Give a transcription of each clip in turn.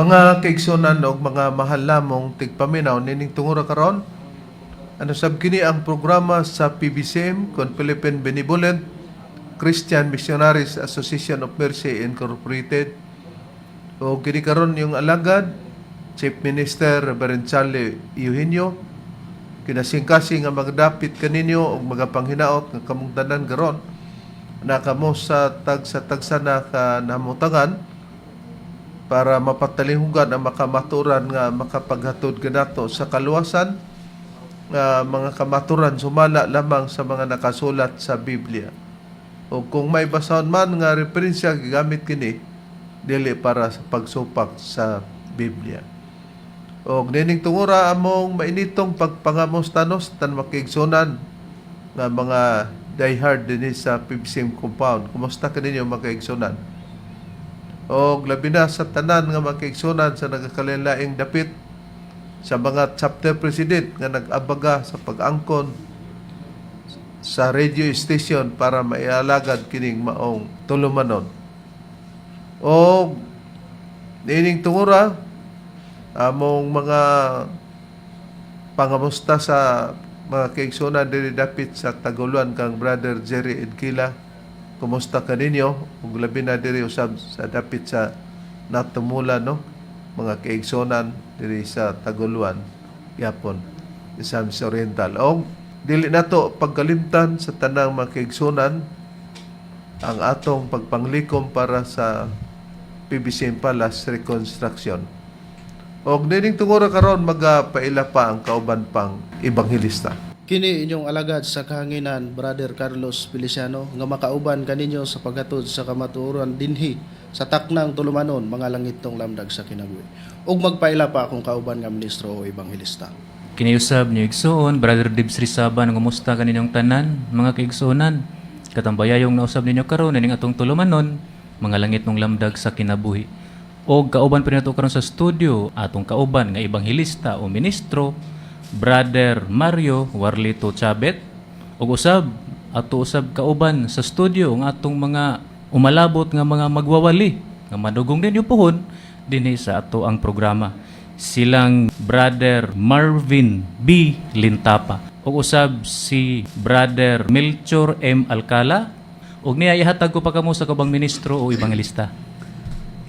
Mga kaigsunan og mga mahal namong tigpaminaw nining tungura karon, ano sab kini ang programa sa PBCM kon Philippine Benevolent Christian Missionaries Association of Mercy Incorporated. O kini karon yung alagad, Chief Minister Reverend Charlie Eugenio, kinasingkasing nga magdapit kaninyo og magapanghinaot nga kamong tanan karon na kamo sa tag sa tagsa na ka namutangan para mapatalihugan ang makamaturan nga makapaghatod kanato sa kaluwasan nga mga kamaturan sumala lamang sa mga nakasulat sa Biblia. O kung may basahon man nga referensya gigamit kini, dili para sa pagsupak sa Biblia. O nining tungura, among mainitong pagpangamustanos tan makiigsunan nga mga diehard dinhi sa PBCM compound. Kumusta kaninyo, mga kaigsunan? O labi na sa tanan nga makiigsunan sa nagakalainlaing dapit, sa mga chapter president nga nag-abaga sa pag-angkon sa radio station para maialagad kining maong tulumanon. O nining tungura, among mga pangamusta sa mga kaigsunan diri dapit sa Taguluan kang Brother Jerry Edquila. Kumusta kaninyo? Ug labi na diri usab sa dapit sa Natumula, no, mga kaigsunan diri sa Taguluan yapon, Misamis Oriental. Og dili nato pagkalimtan sa tanang mga kaigsunan ang atong pagpanglikom para sa PBCM Palace reconstruction. Og nining tungura karon, magapaila pa ang kauban pang ebanghelista. Kini inyong alagad sa kahanginan, Brother Carlos Feliciano, nga makauban kaninyo sa paghatod sa kamatuoran dinhi sa taknang tulumanon, mga langitnong lamdag sa kinabuhi. Ug magpaila pa akong kauban nga ministro o ebanghelista. Kiniusab ni igsoon, Brother Dibs Rizaba, ngumusta kaninyong tanan, mga kaigsuonan. Katambayayong nausab ninyo karon ining atong tulumanon, mga langitnong lamdag sa kinabuhi. Og kauban pa nato karon sa studio, atong kauban nga ebanghelista o ministro, Brother Mario Warlito Chabet. Og usab ato usab kauban sa studio ang atong mga umalabot nga mga magwawali nga madugong ninyo puhon dinhi sa ato ang programa. Silang Brother Marvin B. Lintapa ug usab si Brother Melchor M. Alcala. Ug niya ihatag ko pa kamo sa kabang ministro o ebanghelista.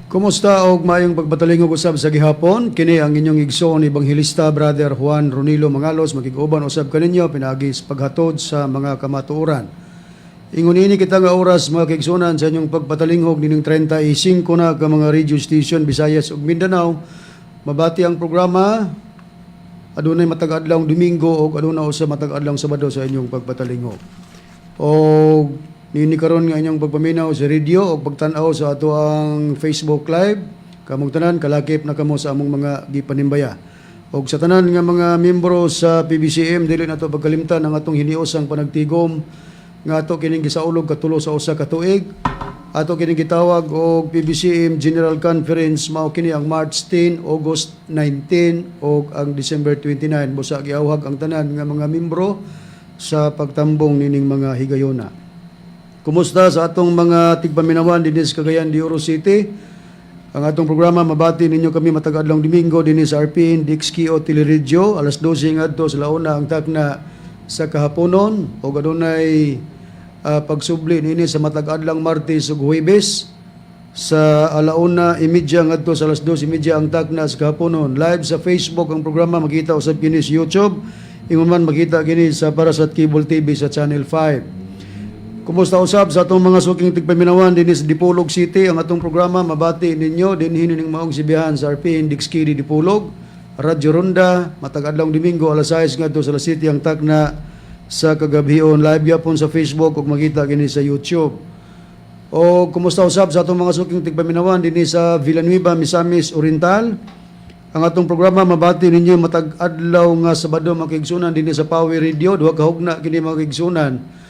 Kumusta og maayong pagpatalingog usab sa gihapon. Kini ang inyong igsoon ebanghelista, Brother Juan Ronilo Mangalos, makig-uban usab kaninyo pinaagi sa paghatod sa mga kamatuoran. Ingon ini kita nga oras, mga kaigsuonan, sa inyong pagpatalingog nining 35 na ka mga radio station Visayas ug Mindanao. Mabati ang programa adunay matag adlaw Domingo ug aduna usab matag adlaw Sabado sa inyong pagpatalingog. O nini karon nga inyong pagpaminaw sa radio o pagtan-aw sa ato ang Facebook Live, kamong tanan kalakip na kamo sa among mga gipanimbaya. Og sa tanan nga mga miyembro sa PBCM, dili nato pagkalimtan ang atong hiniusang panagtigom nga ato kining gisaulog katulo sa usa ka tuig. Ato kining gitawag og PBCM General Conference. Mao kini ang March 10, August 19 ug ang December 29. Busa giawhag ang tanan nga mga miyembro sa pagtambong nining mga higayona. Kumusta sa atong mga tigpaminawan dinhi sa Cagayan de Oro City? Ang atong programa, mabati ninyo kami matag adlawng Domingo dinhi sa RPN DXKO Teleradyo, alas 12 ngadto sa launa ang takna sa kahaponon, ug adunay pagsubli niini sa matag adlawng Martes ug Huwebes sa 1:30 ngadto sa 2:30 ang takna sa kahaponon. Live sa Facebook ang programa, makita usab kini sa YouTube. Ingon man makita kini sa para sa Cable TV sa Channel 5. Kumusta usab sa atong mga suking tigpaminawan dinhi sa Dipolog City? Ang atong programa mabati ninyo dinhi ning maong sibihan sa RPN Dixkidi Dipolog, Radyo Ronda, matag adlawng Domingo alas 6 ngadto sa alas 7 ang takna sa kagabhion. Live gyapon sa Facebook ug makita kini sa YouTube. O kumusta usab sa atong mga suking tigpaminawan dinhi sa Villanueva, Misamis Oriental? Ang atong programa mabati ninyo matag adlaw nga Sabado, mga kaigsunan, dinhi sa Power Radio, duha ka hugna kini, mga kaigsunan.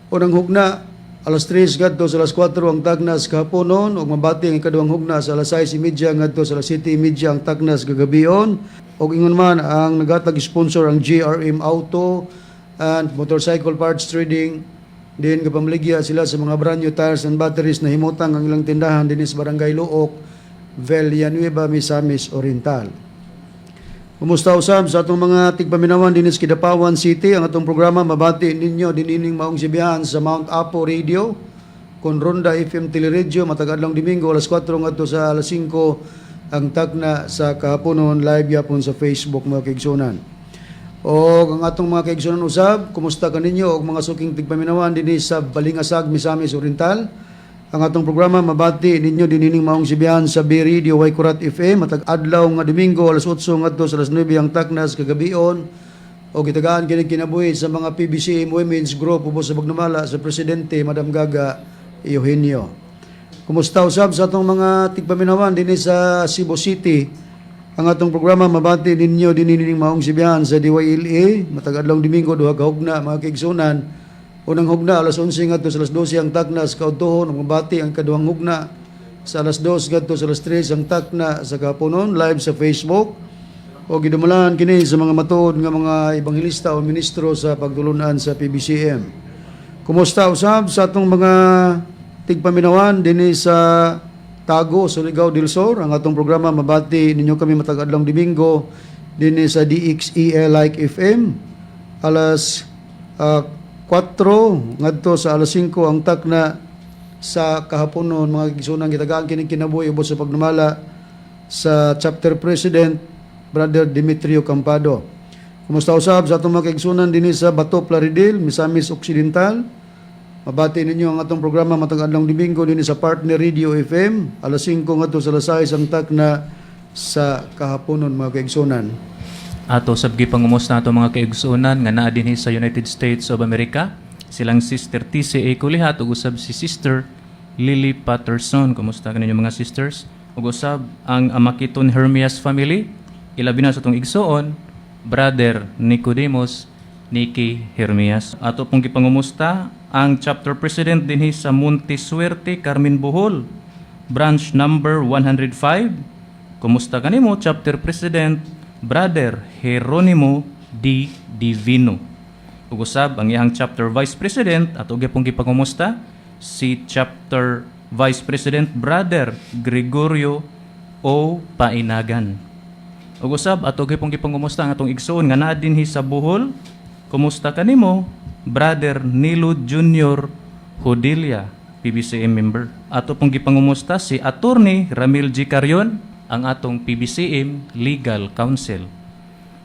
Unang hugna alas 3 ngadto sa alas 4 ang tagna sa kahaponon ug mabati ang ikaduhang hugna sa alas 6:30 ngadto sa alas 7:30 ang tagna sa kagabion. Ug ingon man ang nagatag sponsor ang GRM Auto and Motorcycle Parts Trading din, kapamligya sila sa mga brand new tires and batteries na himutang ang ilang tindahan dinhi sa Barangay Looc. Villanueva, Misamis Oriental. Kumusta usab sa atong mga tigpaminawan dinhi sa Kidapawan City? Ang atong programa mabati ninyo dinining maong sibihan sa Mount Apo Radio kon Ronda FM Teleradyo matag adlong Domingo alas 4 ngadto sa alas 5 ang tagna sa kahaponon, live yapon sa Facebook, mga kaigsunan. O ang atong mga kaigsunan usab, kumusta kaninyo og mga suking tigpaminawan dinhi sa Balingasag, Misamis Oriental? Ang atong programa mabati ninyo dinining maong sibihan sa B Radio Waikurat FM matag adlaw nga Domingo alas 8 ngadto sa alas 9 ang taknas kagabion o gitagaan kini kinabuhi sa mga PBCM Women's Group ubos sa pagnumala sa presidente Madam Gaga Eugenio. Kumusta usab sa atong mga tigpaminawan dinhi sa Cebu City? Ang atong programa mabati ninyo dinining maong sibihan sa DYLA matag adlawng Domingo duha ka hugna, mga kaigsunan. Unang hugna alas 11 ngadto sa alas 12 ang takna sa kaudtohon ug mabati ang kaduhang hugna sa alas 2 ngadto sa alas 3 ang takna sa kahaponon, live sa Facebook o gidumalan kini sa mga matuod nga mga ebanghelista o ministro sa pagtulunan sa PBCM. Kumusta usab sa atong mga tigpaminawan dinhi sa Tago, Surigao del Sur? Ang atong programa mabati ninyo kami matag adlawng Domingo dinhi sa DXEL Like FM alas 4 ngadto sa alas 5 ang takna sa kahaponon, mga kaigsunan. Gitagaan kini kinabuhi ubos sa pagnumala sa chapter president Brother Demetrio Campado. Kumusta usab sa atong mga kaigsunan dinhi sa Bato, Plaridel, Misamis Occidental? Mabati ninyo ang atong programa matag adlawng Domingo dinhi sa Partner Radio FM alas 5 ngadto sa alas 6 ang takna sa kahaponon, mga kaigsunan. Ato sab gipangumusta ato mga kaigsuonan nga naa dinhi sa United States of America. Silang Sister TCA Kulihat ug usab si Sister Lily Patterson. Kumusta kaninyo, mga sisters? Ug usab ang Amakiton Hermias family, ilabi na sa atong igsuon Brother Nicodemus Nicky Hermias. Ato pong gipangumusta ang chapter president dinhi sa Monte Suerte, Carmen, Bohol, branch number 105. Kumusta kanimo, chapter president Brother Geronimo D. Divino? Ug usab ang iyang chapter vice president, ato gyapong gipangumusta si chapter vice president Brother Gregorio O. Painagan. Ug usab ato gyapong gipangumusta ang atong igsuon nga naa dinhi sa Bohol. Kumusta kanimo, Brother Nilo Junior Hodilla, PBCM member? Ato pong gipangumusta si Attorney Ramil G. Carion, ang atong PBCM Legal Counsel.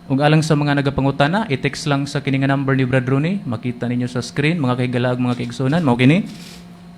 Ug alang sa mga nagapangutana, i-text lang sa kini nga number ni Brad Rooney, makita ninyo sa screen, mga kaigalaag, mga kaigsunan, mao kini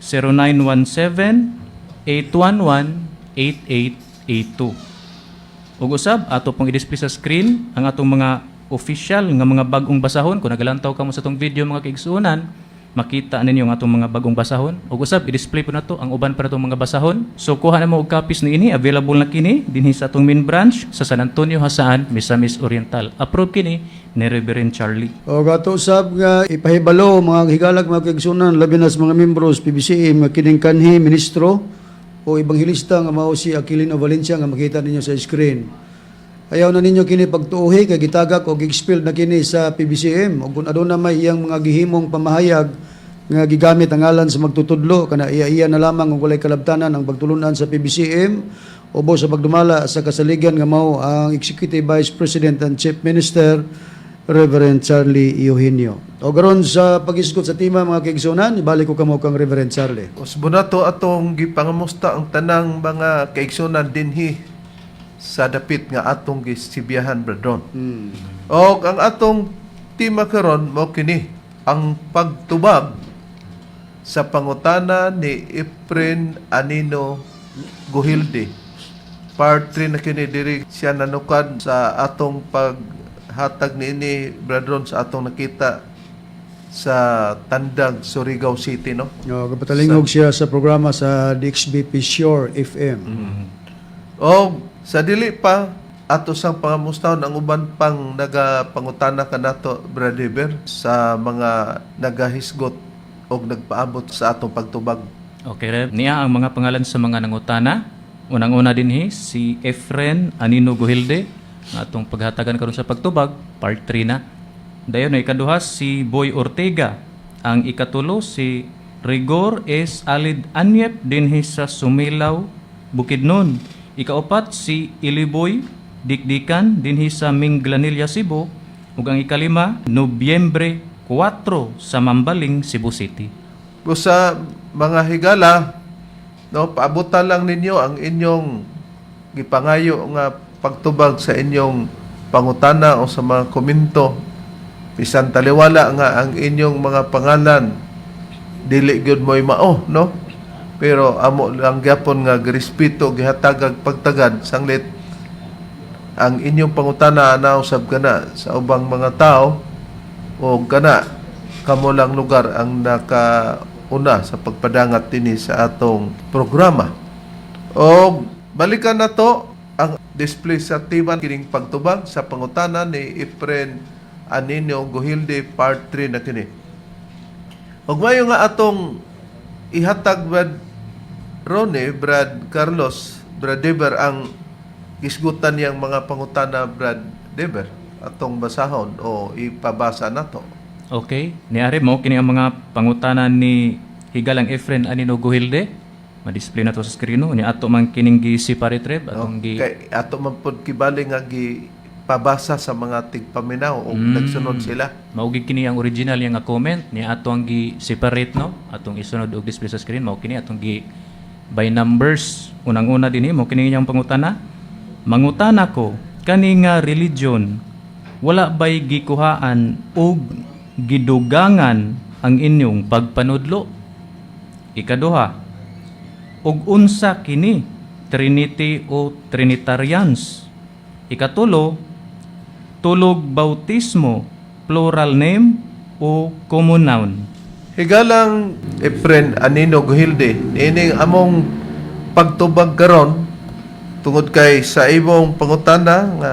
0917 811 8882. Ug usab ato pong i-display sa screen ang atong mga official nga mga bag-ong basahon. Kung nagalantaw kamo sa atong video, mga kaigsuonan, makita ninyo ang atong mga bagong basahon. Ug usab i-display po nato ang uban pa natong mga basahon. So kuha na mo og copies niini, available na kini dinhi sa atong main branch sa San Antonio, Jasaan, Misamis Oriental. Approve kini ni Reverend Charlie. O gato usab nga ipahibalo, mga higalag, mga kaigsunan, labi na sa mga membros PBCM, nga kining kanhi ministro o ebanghelista nga mao si Aquilino Valencia nga makita ninyo sa screen. Ayaw na ninyo kini pagtuuhi kay gitagak og expelled na kini sa PBCM ug kung aduna may iyang mga gihimong pamahayag nga gigamit ang ngalan sa magtutudlo, kana iya-iya na lamang ug walay kalabtanan ang pagtulunan sa PBCM ubos sa pagdumala sa kasaligan nga mao ang Executive Vice President and Chief Minister Reverend Charlie Eugenio. O karon sa pag-isgot sa tema, mga kaigsunan, ibalik ko kamo kang Reverend Charlie. Usbo nato atong gipangamusta ang tanang mga kaigsunan dinhi sa dapit nga atong gisibiyahan, Bradron. Og ang atong tema karon mao kini ang pagtubag sa pangutana ni Efren Anino Guhilde. Part 3 na kini. Diri siya nanukad sa atong paghatag niini, Bradron, sa atong nakita sa Tandag, Surigao City, no? O, kapatalingog siya sa programa sa DXBP Shore FM. O sa dili pa ato sang pangamustahon ang uban pang nagapangutana kanato, Brother Eber, sa mga nagahisgot og nagpaabot sa atong pagtubag. Okay, Rev. Niya ang mga pangalan sa mga nangutana. Unang-una dinhi si Efren Anino Guhilde nga atong paghatagan karon sa pagtubag, part 3 na. Dayon ay ikaduha si Boy Ortega. Ang ikatulo si Rigor S. Alid Anyep dinhi sa Sumilaw, Bukidnon. Ikaupat, si Iliboy Dikdikan dinhi sa Minglanilla, Cebu. Ug ang ikalima, Nobyembre 4 sa Mambaling, Cebu City. Busa mga higala, no, paabutan lang ninyo ang inyong gipangayo nga pagtubag sa inyong pangutana o sa mga komento. Bisan taliwala nga ang inyong mga pangalan dili gyud mo'y mao, no? Pero amo lang gyapon nga girespeto, gihatagag pagtagad sanglit ang inyong pangutana na usab kana sa ubang mga tao o kana kamo lang lugar ang nakauna sa pagpadangat dinhi sa atong programa. O balikan na to ang display sa tiban kining pagtubag sa pangutana ni Efren Anino Guhilde, part 3 na kini. Ug mayo nga atong ihatag, Brad Rone, Brad Carlos, Brad Deber, ang gisgutan niyang mga pangutana. Brad Deber, atong basahon o ipabasa nato. Okay, niari mo kini ang mga pangutana ni higalang Efren Anino Guhilde. Ma-display na to sa screen, no? Ni ato man kining gi separate reb atong gi Kay ato man pud kibali nga gipabasa sa mga tigpaminaw ug nagsunod sila. Mao gid kini ang original niya nga comment ni ato ang gi separate, no, atong isunod og display sa screen. Mao kini atong gi by numbers. Unang-una dinhi, mao kini iyang pangutana: "Mangutana ko, kani nga religion wala bay gikuhaan og gidugangan ang inyong pagpanudlo? Ikaduha, ug unsa kini, Trinity o Trinitarians? Ikatulo, tulog bautismo, plural name o common noun?" Higalang Efren Anino Guhilde, niining among pagtubag karon tungod kay sa imong pangutana nga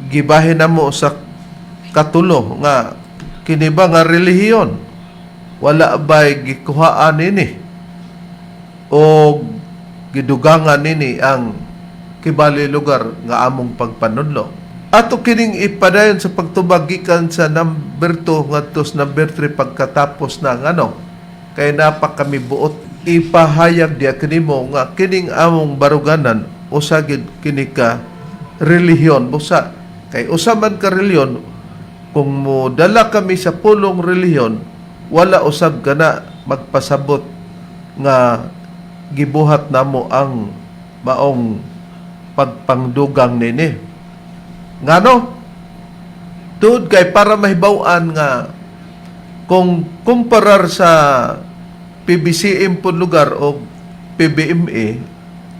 gibahin namo sa katulo nga kini ba nga relihiyon wala ba'y gikuhaan nini o gidugangan nini ang kibali lugar nga among pagpanudlo. Ato kining ipadayon sa pagtubag gikan sa number 2 ngadto sa number 3 pagkatapos na ang ano kay napa kami buot ipahayag diya kanimo nga kining among baruganan usa gid kini ka relihiyon, busa kay usa man ka relihiyon. Kung modala kami sa pulong relihiyon, wala usab kana magpasabot nga gibuhat namo ang maong pagpangdugang nini. Ngano? Tuod kay para mahibaw-an nga kung kumparar sa PBCM po lugar o PBMA,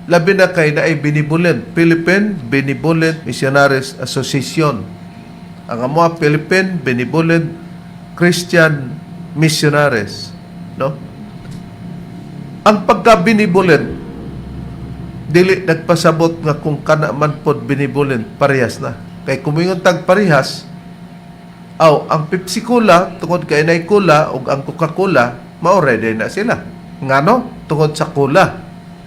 labi na kay naay Benevolent, Philippine Benevolent Missionaries Association. Ang amoa Philippine Benevolent Christian Missionaries, no? Ang pagka-benevolent dili nagpasabot nga kung kana man pod benevolent parehas na. Kay kung moingon tag parehas, aw ang Pepsi Cola tungod kay nay cola ug ang Coca-Cola mao ready na sila. Ngano? Tungod sa cola.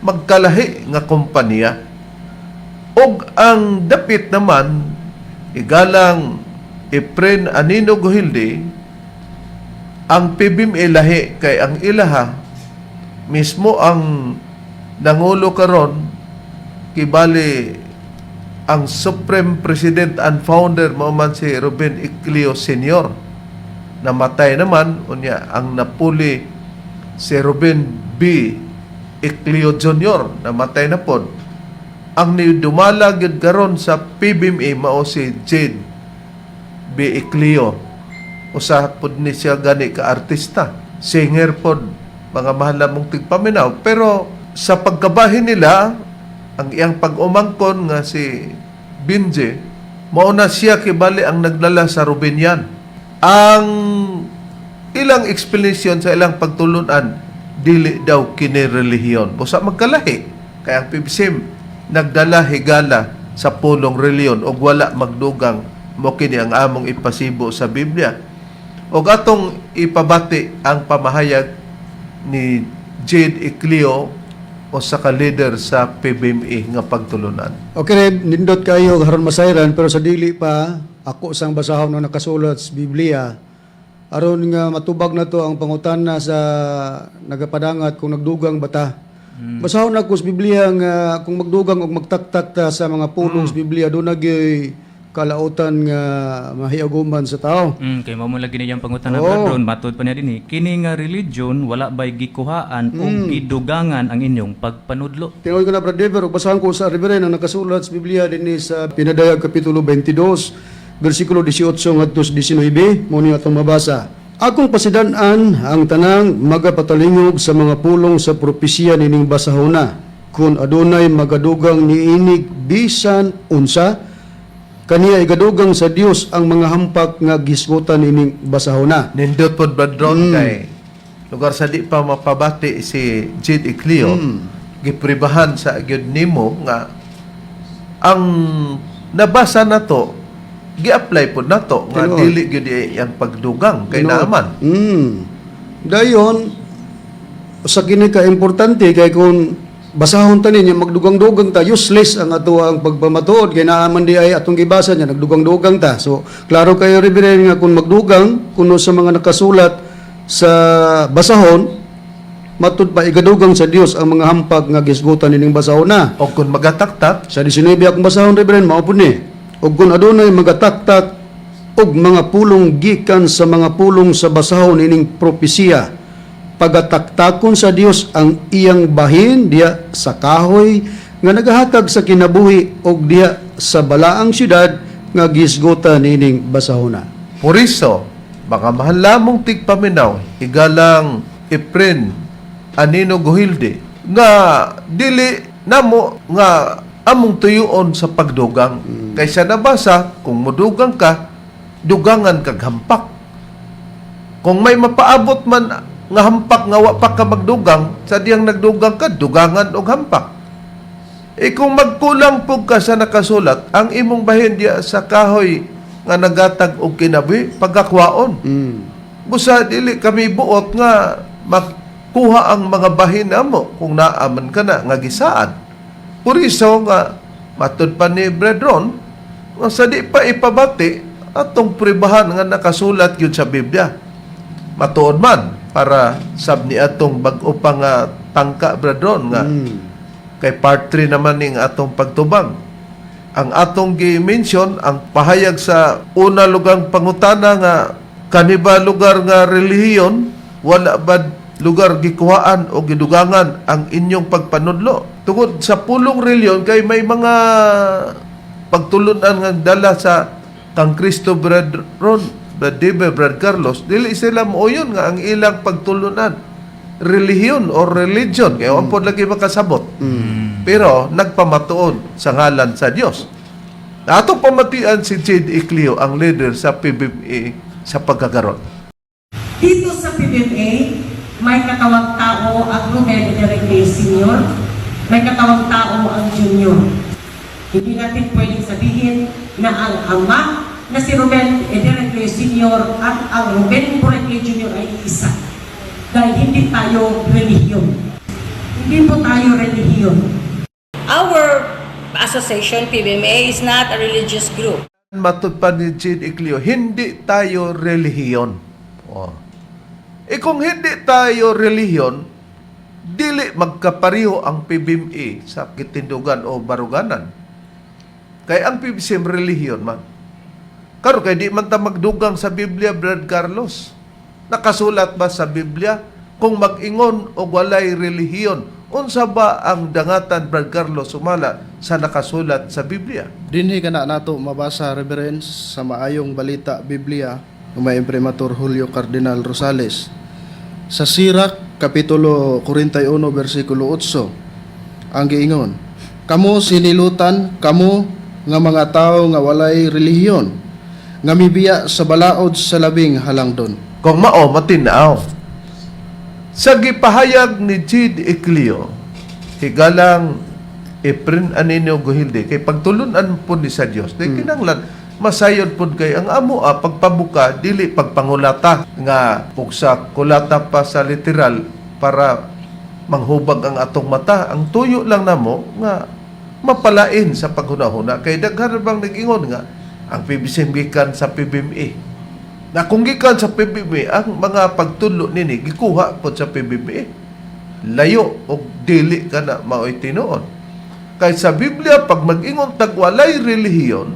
Magkalahi nga kompanya. Og ang dapit naman, igalang Efren Anino Guhilde, ang PBMA lahi kay ang ilaha mismo ang nangulo karon, kibali ang Supreme President and Founder mao man si Ruben Ecleo Sr. Namatay naman unya ang napuli si Ruben B. Ecleo Jr. Namatay na pod. Ang nidumala gyud karon sa PBMA mao si Jade B. Ecleo. Usa pod ni siya gani ka artista, singer pod, mga mahal namong tigpaminaw. Pero sa pagkabahin nila, ang iyang pag-umangkon nga si Binje, mao na siya kibali ang nagdala sa Rubenian. Ang ilang explanation sa ilang pagtulunan, dili daw kini relihiyon. Busa magkalahi. Kaya ang PBCM nagdala higala sa pulong relihiyon og wala magdugang mo kini ang among ipasibo sa Biblia. Og atong ipabati ang pamahayag ni Jade Ecleo o sa ka-leader sa PBMA nga pagtulunan. Okay, Reb, nindot kayo haron masayran, pero sa dili pa ako sang basahon nga nakasulat sa Biblia aron nga matubag na to ang pangutana sa nagapadangat kung nagdugang bata. Basahon nako sa Biblia nga kung magdugang og magtaktak ta sa mga pulong sa Biblia, doon nagyoy kalautan nga mahiaguman sa tao. Kay mao mo lagi niyang pangutana, Brad Ron, matud pa niya dinhi. Kini nga religion wala bay gikuhaan o gidugangan ang inyong pagpanudlo? Tinuod ko na, Brad Dever, ug basahan ko sa Reverend ang nakasulat sa Biblia dinhi sa Pinadayag Kapitulo 22, versikulo 18 ngadto sa 19, mo ni atong mabasa. Akong pasidan-an ang tanang magapatalingog sa mga pulong sa propesiya nining basahona. Kung adunay magadugang niinig bisan unsa, kaniya igadugang sa Dios ang mga hampak nga gisgutan ining basahona. Nindot pod, Brad Ron, kay lugar sa di pa mapabati si Jade Ecleo, gipribahan sa gyud nimo nga ang nabasa nato gi-apply pod nato nga Tinuod. dili gyud ang pagdugang kay Tinuod. naaman. Dayon sa kini ka importante kay kung basahon ta ninyo magdugang-dugang ta, useless ang ato ang pagpamatuod kay naaman di ay atong gibasa niya nagdugang-dugang ta. So klaro kayo, Reverend, nga kung magdugang kuno sa mga nakasulat sa basahon, matud pa igadugang sa Dios ang mga hampag nga gisgutan nining basahon na. O kung magataktak, Sa 19 akong basahon, Reverend, mao pud ni. Ug kung adunay magataktak og mga pulong gikan sa mga pulong sa basahon ining propesiya, pagataktakon sa Dios ang iyang bahin diha sa kahoy nga nagahatag sa kinabuhi og diha sa balaang syudad nga gisgutan nining basahona. Por iso, mga mahal lamong tigpaminaw, igalang Efren Anino Guhilde, nga dili namo nga among tuyuon sa pagdugang. Kaysa nabasa, kung mudugang ka, dugangan kag hampak. Kung may mapaabot man nga hampak nga wa pa ka magdugang, sa diyang nagdugang ka, dugangan og hampak. E kung magkulang pug ka sa nakasulat, ang imong bahin diya sa kahoy nga nagatag og kinabuhi, pagkakwaon. Busa dili kami buot nga makuha ang mga bahin namo kung naaman ka na nga gisaad. Puriso nga matud pa ni Bretron nga sa di pa ipabati atong pribahan nga nakasulat yun sa Biblia. Matuod man para sab ni atong bag-o pa nga tangka, Bretron, nga kay part 3 naman ning atong pagtubang. Ang atong gi-mention ang pahayag sa una lugang pangutana nga kaniba lugar nga relihiyon wala ba lugar gikuhaan o gidugangan ang inyong pagpanudlo. Tungod sa pulong relihiyon kay may mga pagtulunan nga dala sa kang Kristo, Brad Ron, Brad Dibe, Brad Carlos, dili sila mooyon nga ang ilang pagtulunan relihiyon or religion kay mm. Pod lagi makasabot. Pero nagpamatuod sa ngalan sa Dios. Atong pamatian si Jade Ecleo, ang leader sa PBMA sa pagkakaroon. Dito sa PBMA, may katawang tao ang Ruben Enrique Sr., may katawang tao ang Junior. Hindi natin pwedeng sabihin na ang ama na si Ruben Enrique Sr. at ang Ruben Enrique Jr. ay isa. Dahil hindi tayo relihiyon. Hindi po tayo relihiyon. Our association, PBMA, is not a religious group. Matud pa ni Jade Ecleo, hindi tayo relihiyon. Oh. E kung hindi tayo relihiyon, dili magkapariho ang PBMA sa kitindugan o baruganan. Kay ang PBCM relihiyon man. Karon kay di man ta magdugang sa Biblia, Brad Carlos. Nakasulat ba sa Biblia kung mag-ingon og walay relihiyon? Unsa ba ang dangatan, Brad Carlos, sumala sa nakasulat sa Biblia? Dinhi kana nato mabasa, Reverend, sa Maayong Balita Biblia ng may Imprimatur Julio Cardinal Rosales. Sa Sirach kapitulo 41 bersikulo 8 ang giingon, "Kamo sinilutan kamo nga mga tawo nga walay relihiyon nga mibiya sa balaod sa labing halangdon." Kung mao, matinaw. Sa gipahayag ni Jade Ecleo, higalang Efren Anino Guhilde, kay pagtulunan po ni sa Dios, di kinanglan masayod pod kay ang amo a pagpabuka dili pagpangulata nga pugsa kulata pa sa literal para manghubag ang atong mata. Ang tuyo lang namo nga mapalain sa paghunahuna kay daghan bang nag-ingon nga ang PBCM gikan sa PBMA. Na kung gikan sa PBB, ang mga pagtulo nini gikuha pod sa PBB. Layo og dili kana mao'y tinuod. Kay sa Biblia, pag mag-ingon tag walay relihiyon,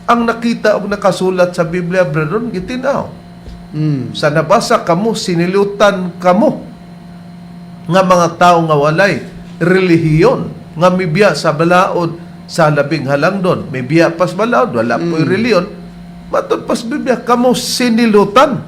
ang nakita og nakasulat sa Biblia, brethren, gitinaw. Sa nabasa kamo, sinilutan kamo nga mga tao nga walay relihiyon, nga mibiya sa balaod sa labing halangdon, mibiya pas balaod, wala po'y relihiyon. Matud pas Biblia, kamo sinilutan.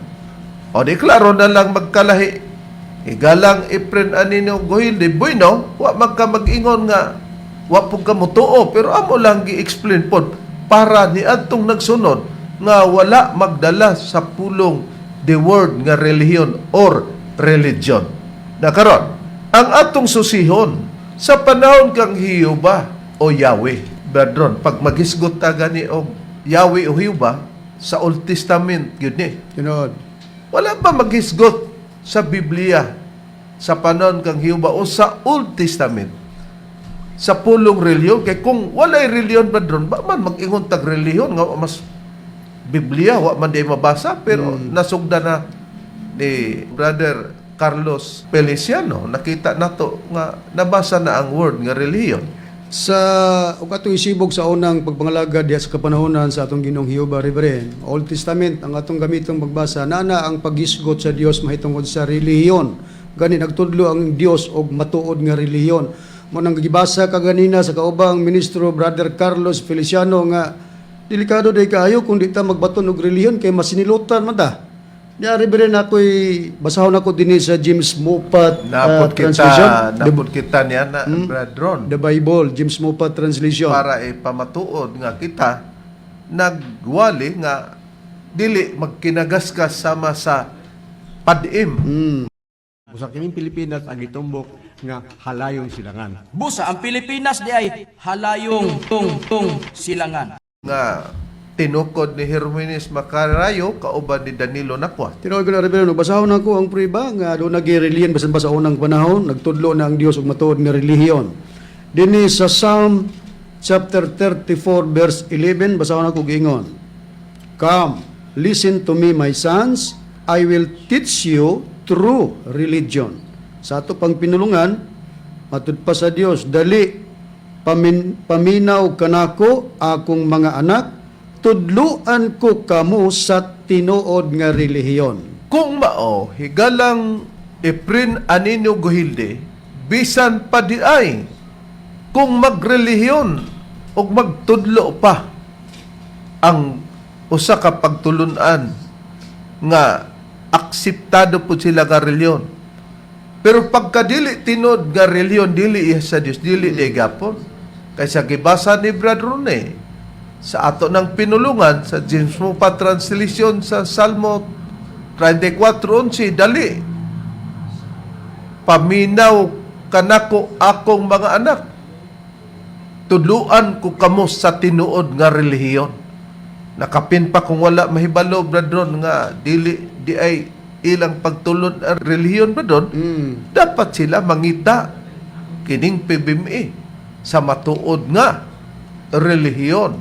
O di klaro na lang magkalahi. Igalang Efren Anino Gohilde, bueno, wa magka mag-ingon nga wa pud ka motuo, pero amo lang gi-explain pod para ni adtong nagsunod nga wala magdala sa pulong, the word nga relihiyon or religion. Na karon, ang atong susihon sa panahon kang Hiyuba o Yahweh. Brethren, pag magisgot ta gani og Yahweh o Hiyuba sa Old Testament gyud ni. Tinuod. Wala ba maghisgot sa Biblia sa panahon kang Jehovah o sa Old Testament sa pulong reliyon? Kay kung walay reliyon ba dron, ba man mag-ingon tag reliyon nga wa mas Biblia, wa man di mabasa, pero nasugda na ni Brother Carlos Feliciano, nakita nato nga nabasa na ang word nga reliyon. Sa ug atong isibog sa unang pagpangalagad diha sa kapanahonan sa atong Ginoong Jehova, Reverend, Old Testament ang atong gamitong pagbasa, nana ang paghisgot sa Dios mahitungod sa relihiyon. Gani nagtudlo ang Dios og matuod nga relihiyon. Mo nang gibasa kaganina sa kaubang ministro Brother Carlos Feliciano nga delikado day kaayo kung di ta magbaton og relihiyon kay masinilutan man ta. Diya, Reverend, ako'y basahon ako dinhi sa James Moffatt Napot kita, translation. Napot kita niya na, Brad Ron. The Bible, James Moffatt translation. Para ipamatuod nga kita nagwali nga dili magkinagasgas sama sa padim. Busa kining Pilipinas ang gitumbok nga halayong silangan. Busa ang Pilipinas di ay halayong tung tung silangan. Nga tinukod ni Herminis Macarayo kauban ni Danilo Nakwa. Tinuod ko na, Reverend, basahon ako ang priba nga doon nagireliyon basan pa sa unang panahon, nagtudlo na ang Dios og matuod nga relihiyon. Dinhi sa Psalm chapter 34 verse 11, basahon ako giingon. "Come, listen to me, my sons, I will teach you true religion." Sa ato pang pinulungan, matud pa sa Dios, "Dali, paminaw kanako, akong mga anak, tudluan ko kamo sa tinuod nga relihiyon." Kung mao, higalang Efren Anino Guhilde, bisan pa di ay kung magrelihiyon o magtudlo pa ang usa ka pagtulunan nga akseptado po sila nga relihiyon. Pero pagkadili tinod nga relihiyon, dili iya sa Dios, dili di gapon. Kaysa gibasa ni Brad Rune sa ato ng pinulungan sa James Moffatt translation sa Salmo 34:11, "Dali, paminaw kanako, akong mga anak, tudluan ko kamo sa tinuod nga relihiyon." Nakapin pa kung wala mahibalo, brethren, nga dili di ay ilang pagtulon ang relihiyon, brethren, dapat sila mangita kining PBMA sa matuod nga relihiyon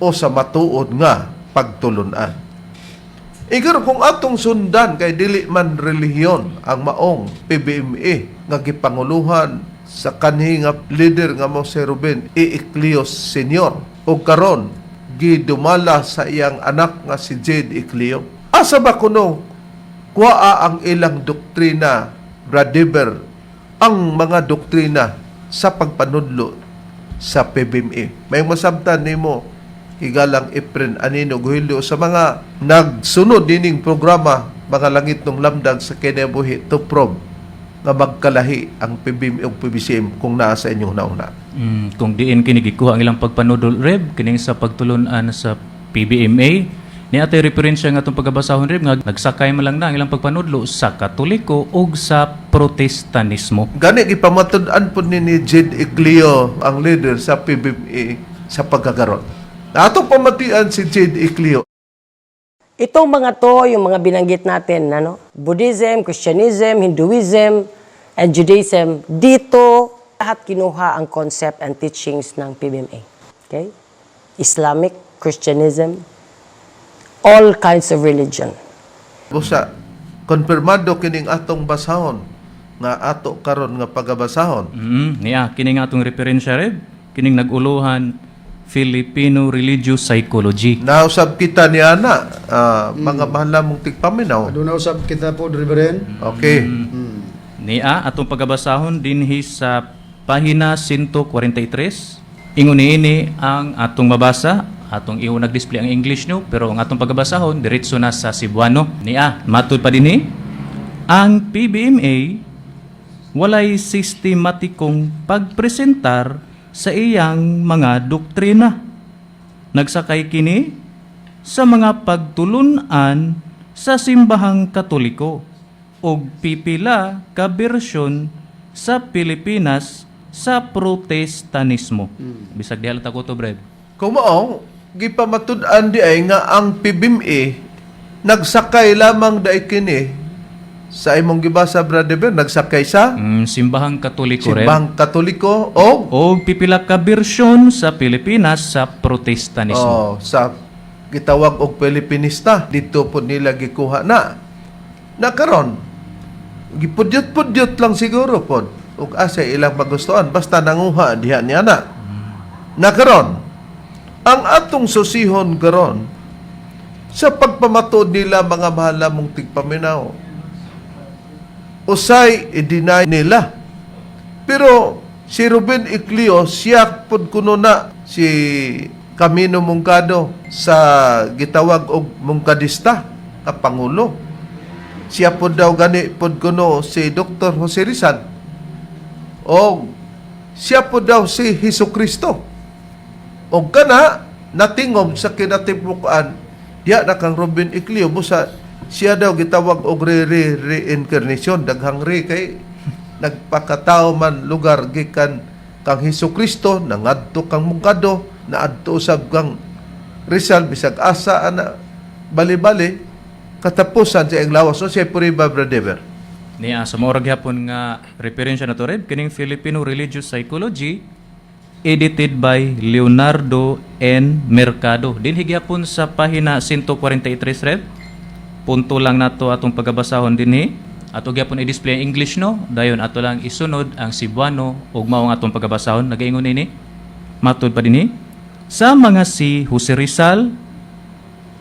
o sa matuod nga pagtulunan. Igor, kung atong sundan kay dili man relihiyon ang maong PBMA nga gipanguluhan sa kanhi nga leader nga mo si Ruben E. Ecleo Senior o karon gidumala sa iyang anak nga si Jade Ecleo. Asa ba kuno kuaa ang ilang doktrina, Bradiber, ang mga doktrina sa pagpanudlo sa PBMA? May masabtan nimo, higalang Efren Anino Guhildo, sa mga nagsunod nining programa, Mga Langit ng Lamdag sa Kinabuhi, to prove nga magkalahi ang PBMA ug PBCM kung naa sa inyong nauna. Kung diin kini gikuha ang ilang pagpanudol, Reb, kining sa pagtulunan sa PBMA ni atay referensya nga atong pagabasahon, Reb, nga nagsakay man lang na ang ilang pagpanudlo sa Katoliko ug sa Protestanismo. Gani gipamatud-an po ni Jed Ecleo, ang leader sa PBMA sa pagkakaron. Atong pamatian si Jed Ecleo. Itong mga to, yung mga binanggit natin, ano? Buddhism, Christianism, Hinduism, and Judaism, dito lahat kinuha ang concept and teachings ng PBMA. Okay? Islamic, Christianism, all kinds of religion. Busa, konfirmado kining atong basahon nga ato karon nga pagabasahon. Niya, kini nga atong referensya, Reb, kining nag-uluhan Filipino Religious Psychology. Nausab kita ni ana, mga mahal namong tigpaminaw. Aduna usab kita po, Reverend. Okay. Niya atong pagabasahon dinhi sa pahina 143. Ingon niini ang atong mabasa, atong iho nag-display ang English no, pero ang atong pagabasahon diretso na sa Cebuano. Niya, matud pa dinhi ang PBMA walay sistematikong pagpresentar sa iyang mga doktrina. Nagsakay kini sa mga pagtulunan sa simbahang Katoliko ug pipila ka bersyon sa Pilipinas sa Protestanismo. Bisag diha lang ta ko to, Brad. Kung mao, gipamatud-an di ay nga ang PBMA nagsakay lamang dai kini sa imong gibasa, Brother Ben, nagsakay sa Simbahang Katoliko, Reb. Simbahang Katoliko o Og pipila ka bersyon sa Pilipinas sa Protestanismo. Oh, sa gitawag og Pilipinista dito po nila gikuha na. Na karon gipudyot-pudyot lang siguro pod ug asa ilang magustuhan basta nanguha diha niya na. Na karon ang atong susihon karon sa pagpamatuod nila, mga mahal namong tigpaminaw, usay i-deny nila, pero si Ruben Iclio, siya pod kuno na si Camino Mungkado sa gitawag og Mungkadista ka pangulo. Siya pod daw gani pod kuno si Dr. Jose Rizal. O siya pod daw si Hesus Kristo. O kana natingog sa kinatibukan diya na kang Ruben Iclio, busa siya daw gitawag og re re reincarnation, daghang re kay nagpakatao man lugar gikan kang Hesus Kristo nangadto kang Mungkado, naadto usab kang Rizal, bisag asa ana bali-bali katapusan sa iyang lawas. So siya puriba, brother. Niya sa mao ra gyapon nga referensya na to, Reb, kining Filipino Religious Psychology edited by Leonardo N. Mercado. Dinhi gyapon sa pahina 143, Reb. Punto lang nato atong pagabasahon dinhi. Ato gyapon i-display ang English no, dayon ato lang isunod ang Cebuano ug mao ang atong pagabasahon. Nagaingon ini. Matud pa dinhi sa mga si Jose Rizal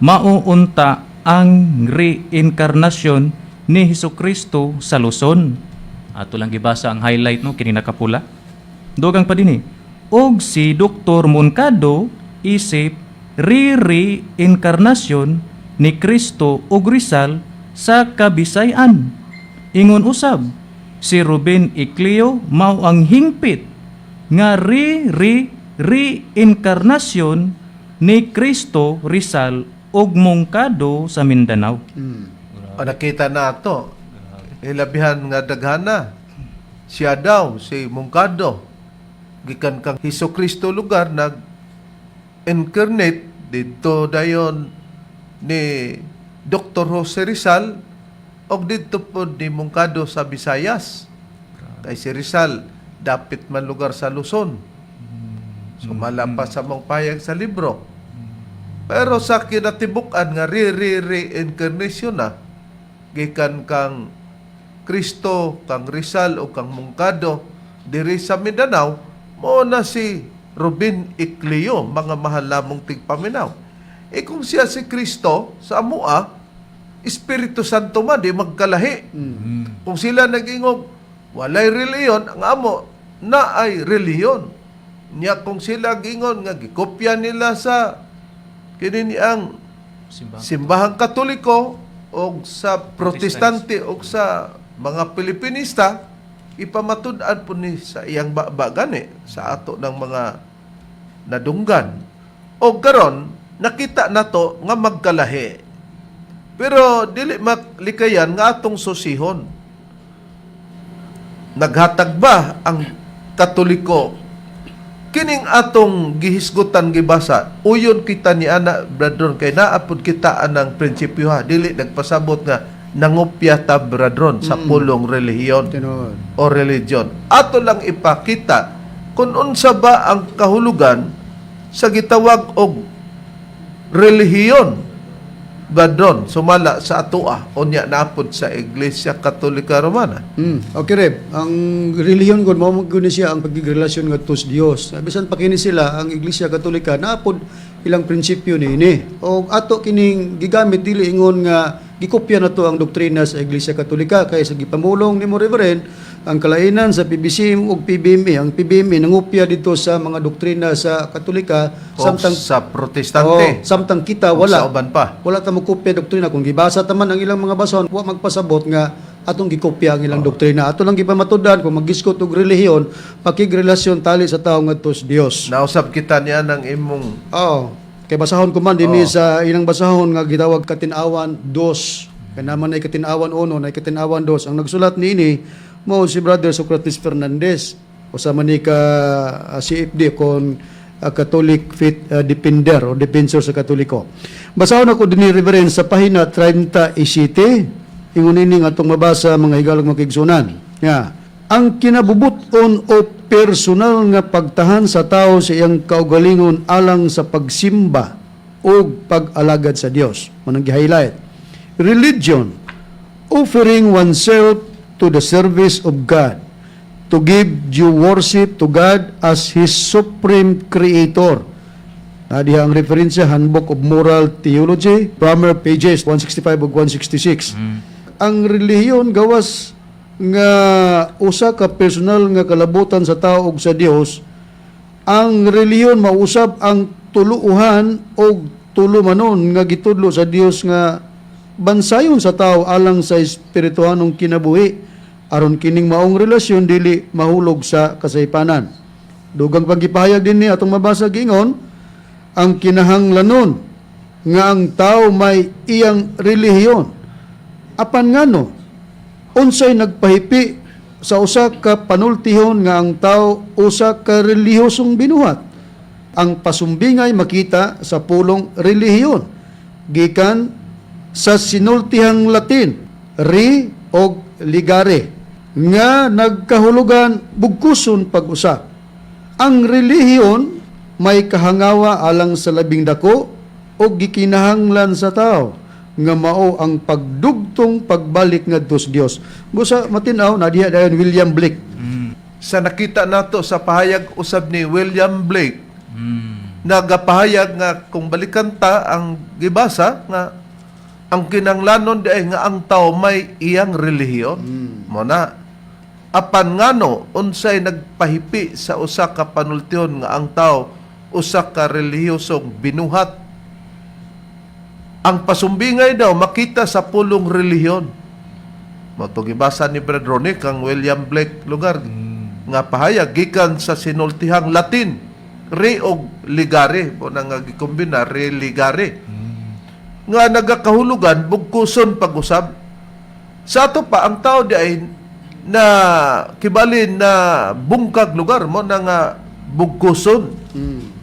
mauunta ang reinkarnasyon ni Hesukristo sa Luzon. Ato lang gibasa ang highlight no, kini nakapula. Dugang pa dinhi. Og si Dr. Moncado isip re-reinkarnasyon ni Kristo ug Rizal sa Kabisayan. Ingon usab, si Ruben Icleo mao ang hingpit nga re-re-reinkarnasyon ni Kristo, Rizal ug Moncado sa Mindanao. O, nakita na ato. Ilabihan nga daghana. Siya daw, si Mungkado, gikan kang Hesus Kristo lugar, nag incarnate dito dayon ni Dr. Jose Rizal og didto pod ni Mungkado sa Visayas. Kay si Rizal dapit man lugar sa Luzon. So malapas sa mong payag sa libro. Pero sa kinatibuk-an nga re-re-reincarnation na gikan kang Kristo, kang Rizal o kang Mungkado diri sa Mindanao, mo na si Ruben Icleo, mga mahal lamong tigpaminaw. E kung siya si Kristo sa amua, Espiritu Santo man, di magkalahi. Kung sila nag-ingog, walay reliyon, ang amo na ay reliyon. Nya kung sila gingon nga gikopya nila sa kini ang Simbahang Katoliko o sa Protestante o sa mga Pilipinista, ipamatud-an po ni sa iyang baba gani sa ato ng mga nadunggan. O karon nakita nato nga magkalahi. Pero dili maklikayan nga atong susihon. Naghatag ba ang Katoliko kining atong gihisgutan, gibasa? Uyon kita ni ana, brethren, kay naapod kita anang prinsipyo ha, dili nagpasabot nga nangopya ta, brethren, sa pulong relihiyon Tinuod. O religion. Ato lang ipakita kung unsa ba ang kahulugan sa gitawag og relihiyon. Badron, sumala sa atoa, unya naapod sa Iglesia Katolika Romana. Okay, Reb. Ang relihiyon gud mao gud ni siya ang pagigrelasyon ngadto sa Dios. Bisan pa kini sila ang Iglesia Katolika, naapod ilang prinsipyo niini. O ato kining gigamit, dili ingon nga gikopya na to ang doktrina sa Iglesia Katolika, kay sa gipamulong nimo, Reverend, ang kalainan sa PBCM ug PBMA, ang PBMA nangopya dito sa mga doktrina sa Katolika O samtang sa Protestante. Oh, samtang kita O wala. sa uban pa. Wala ta mokopya doktrina. Kung gibasa ta man ang ilang mga basahon, wa magpasabot nga atong gikopya ang ilang doktrina. Ato lang gipamatud-an, kung maggiskot og relihiyon, pakigrelasyon tali sa tawo ngadto sa Dios. Nausab kita niya ng imong Oh, kay basahon ko man dinhi sa ilang basahon nga gitawag Katinawan 2. Kay naman ay Katinawan 1, nay Katinawan 2. Ang nagsulat niini mao si Brother Socrates Fernandez. Usa man ni ka CFD kon Catholic Faith Defender o defensor sa Katoliko. Basahon ako dinhi, Reverend, sa pahina 37. Ingon ini nga atong mabasa, mga higalong makigsunan. Ya. Ang kinabubuton o personal nga pagtahan sa tao sa iyang kaugalingon alang sa pagsimba o pag-alagad sa Dios. Manang gi-highlight. Religion, offering oneself to the service of God, to give due worship to God as His supreme creator. Na diha ang referensya, Handbook of Moral Theology, Primer, pages 165 ug 166. Ang relihiyon, gawas nga usa ka personal nga kalabutan sa tao ug sa Dios, ang relihiyon mausab ang tuluuhan og tulumanon nga gitudlo sa Dios nga bansayon sa tao alang sa espirituhanong kinabuhi aron kining maong relasyon dili mahulog sa kasaypanan. Dugang pagipahayag din ni atong mabasa, giingon ang kinahanglanon nga ang tao may iyang relihiyon. Apan ngano, unsay nagpahipi sa usa ka panultihon nga ang tao usa ka relihiyosong binuhat? Ang pasumbingay makita sa pulong relihiyon gikan sa sinultihang Latin re og ligare nga nagkahulugan bugkuson pag-usab. Ang relihiyon may kahangawa alang sa labing dako o gikinahanglan sa tao nga mao ang pagdugtong pagbalik ngadto sa Dios. Busa matinaw na diha dayon William Blake. Sa nakita nato sa pahayag usab ni William Blake, nagapahayag nga kung balikan ta ang gibasa nga ang kinanglanon di ay nga ang tao may iyang relihiyon. Mo na. Apan ngano, unsay nagpahipi sa usa ka panultihon nga ang tao usa ka relihiyosong binuhat? Ang pasumbingay daw makita sa pulong relihiyon. Mao gibasa ni Brad Ronick ang William Blake lugar nga pahayag gikan sa sinultihang Latin re og ligare, mo na nga gikombina religare nga nagakahulugan bugkuson pag-usab. Sa ato pa, ang tao di ay na kibalin na bungkag lugar, mo na nga bugkuson,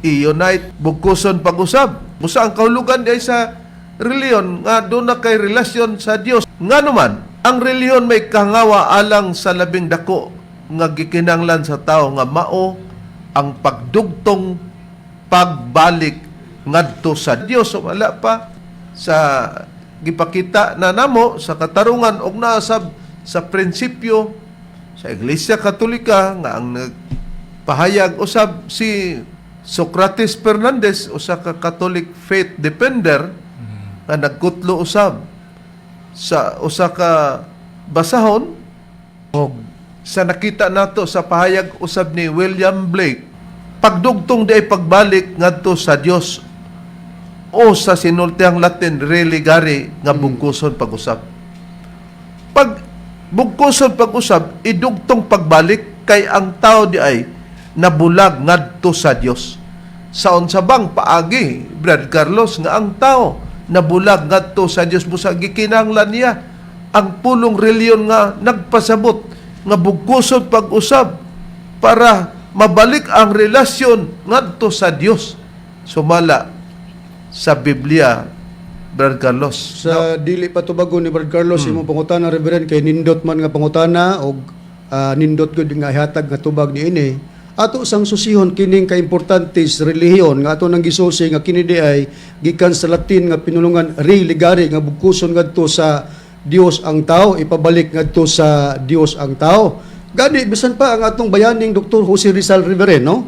i-unite, bugkuson pag-usab. Busa ang kahulugan di ay sa reliyon nga doon na kay relasyon sa Dios. Nga naman ang reliyon may kahangawa alang sa labing dako nga gikinanglan sa tao nga mao ang pagdugtong pagbalik ngadto sa Dios. So, wala pa sa gipakita na namo sa katarungan og naasab sa prinsipyo sa Iglesia Katolika nga ang nagpahayag usab si Socrates Fernandez, usa ka Catholic faith defender nga nagkutlo usab sa usa ka basahon. Og sa nakita nato sa pahayag usab ni William Blake, pagdugtong di ay pagbalik ngadto sa Dios o sa sinultihang Latin religare nga bugkuson pag-usab. Pag bugkuson pag-usab, idugtong pagbalik kay ang tao di ay nabulag ngadto sa Dios. Sa unsa bang paagi, Brad Carlos, nga ang tao nabulag ngadto sa Dios? Busa gikinahanglan niya ang pulong reliyon nga nagpasabot nga bugkuson pag-usab para mabalik ang relasyon ngadto sa Dios sumala sa Biblia, Brad Carlos. Sa dili pa tubagon ni Brad Carlos imong pangutana, Reverend, kay nindot man nga pangutana og nindot gud nga ihatag nga tubag niini. Ato sang susihon kining kaimportante sa relihiyon nga ato nang gisusi nga kini di ay gikan sa Latin nga pinulungan religare, nga bugkuson ngadto sa Dios ang tao, ipabalik ngadto sa Dios ang tao. Gani bisan pa ang atong bayaning Dr. Jose Rizal Rivera, no?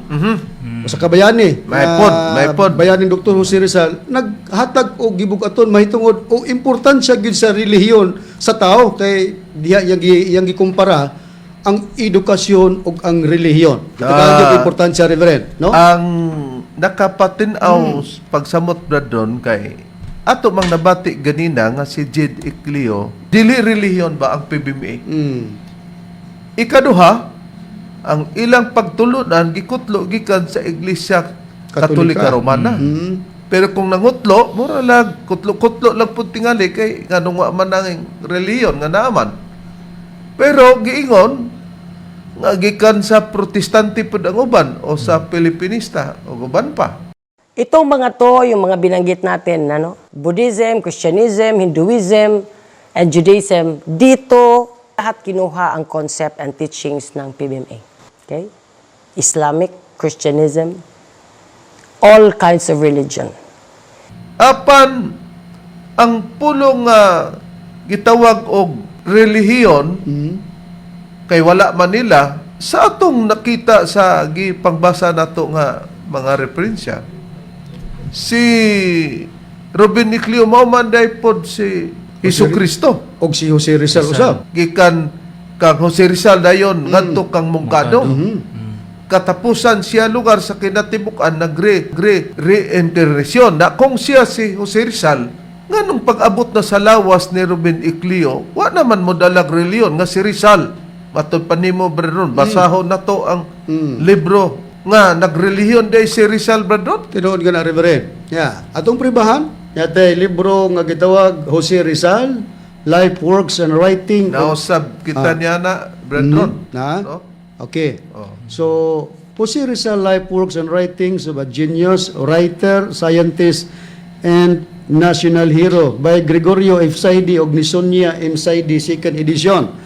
Sa kabayani. May pod, may pod. Bayaning Dr. Jose Rizal naghatag og gibug-aton mahitungod o importansya gyud sa relihiyon sa tao, kay diha iyang gikumpara ang edukasyon ug ang relihiyon. Kita gyud importansya, Reverend, no? Ang nakapatinaw pagsamot, Brad, ron kay ato mang nabati ganina nga si Jed Ecleo, dili relihiyon ba ang PBMA? Ikaduha, ang ilang pagtulunan gikutlo gikan sa Iglesia Katolika Katolika. Romana. Pero kung nangutlo, mura lang kutlo-kutlo lang pud tingali kay nganong wa man ang relihiyon nga naaman. Pero giingon nga gikan sa Protestante pud ang uban o sa Pilipinista o uban pa. Itong mga to, yung mga binanggit natin, ano? Buddhism, Christianism, Hinduism, and Judaism, dito lahat kinuha ang concept and teachings ng PBMA. Okay? Islamic, Christianism, all kinds of religion. Apan ang pulong nga gitawag og relihiyon kay wala man nila sa atong nakita sa gipangbasa nato nga mga referensya, si Robin Iclio mao man day pod si Hesus Kristo Og si Jose Rizal usab. Gikan kang Jose Rizal dayon ngadto kang Mungkado. Katapusan siya lugar sa kinatibuk-an nagre re reincarnation na kung siya si Jose Rizal, nganong pag-abot na sa lawas ni Ruben Iclio, wa naman mo dalag reliyon nga si Rizal. Matod pa nimo, Bredron, basahon na to ang libro nga nagrelihiyon day si Rizal, Bredron. Tinuod ka na, Reverend. Yeah. Atong pribahan, yatay libro nga gitawag Jose Rizal, Life Works and Writing. Nausab kita niya na, Bredron. Na? No? Okay. Oh. So, Jose Rizal, Life Works and Writings of a Genius, Writer, Scientist, and National Hero by Gregorio F. Saidi og ni Sonia M. Saidi, second edition.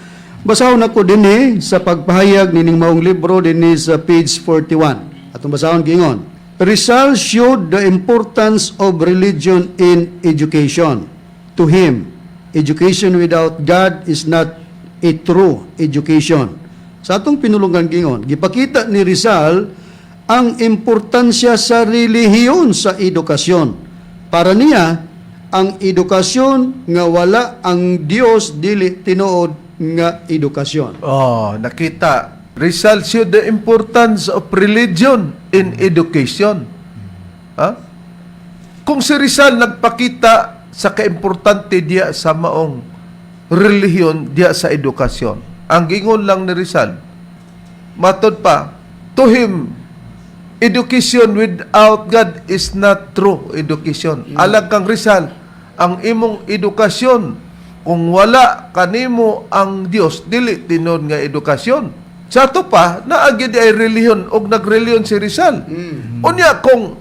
Basahon ako dinhi sa pagpahayag nining maong libro dinhi sa page 41. Atong basahon giingon. Rizal showed the importance of religion in education. To him, education without God is not a true education. Sa atong pinulungan gingon, gipakita ni Rizal ang importansya sa relihiyon sa edukasyon. Para niya, ang edukasyon nga wala ang Dios dili tinuod nga edukasyon. Oh, nakita. Rizal showed the importance of religion in education. Ha? Kung si Rizal nagpakita sa kaimportante diya sa maong relihiyon diya sa edukasyon. Ang gingon lang ni Rizal, matod pa, to him, education without God is not true education. Alag kang Rizal, ang imong edukasyon, kung wala kanimo ang Dios, dili tinuod nga edukasyon. Sa ato pa, naagi di ay relihiyon og nagreliyon si Rizal. Unya kung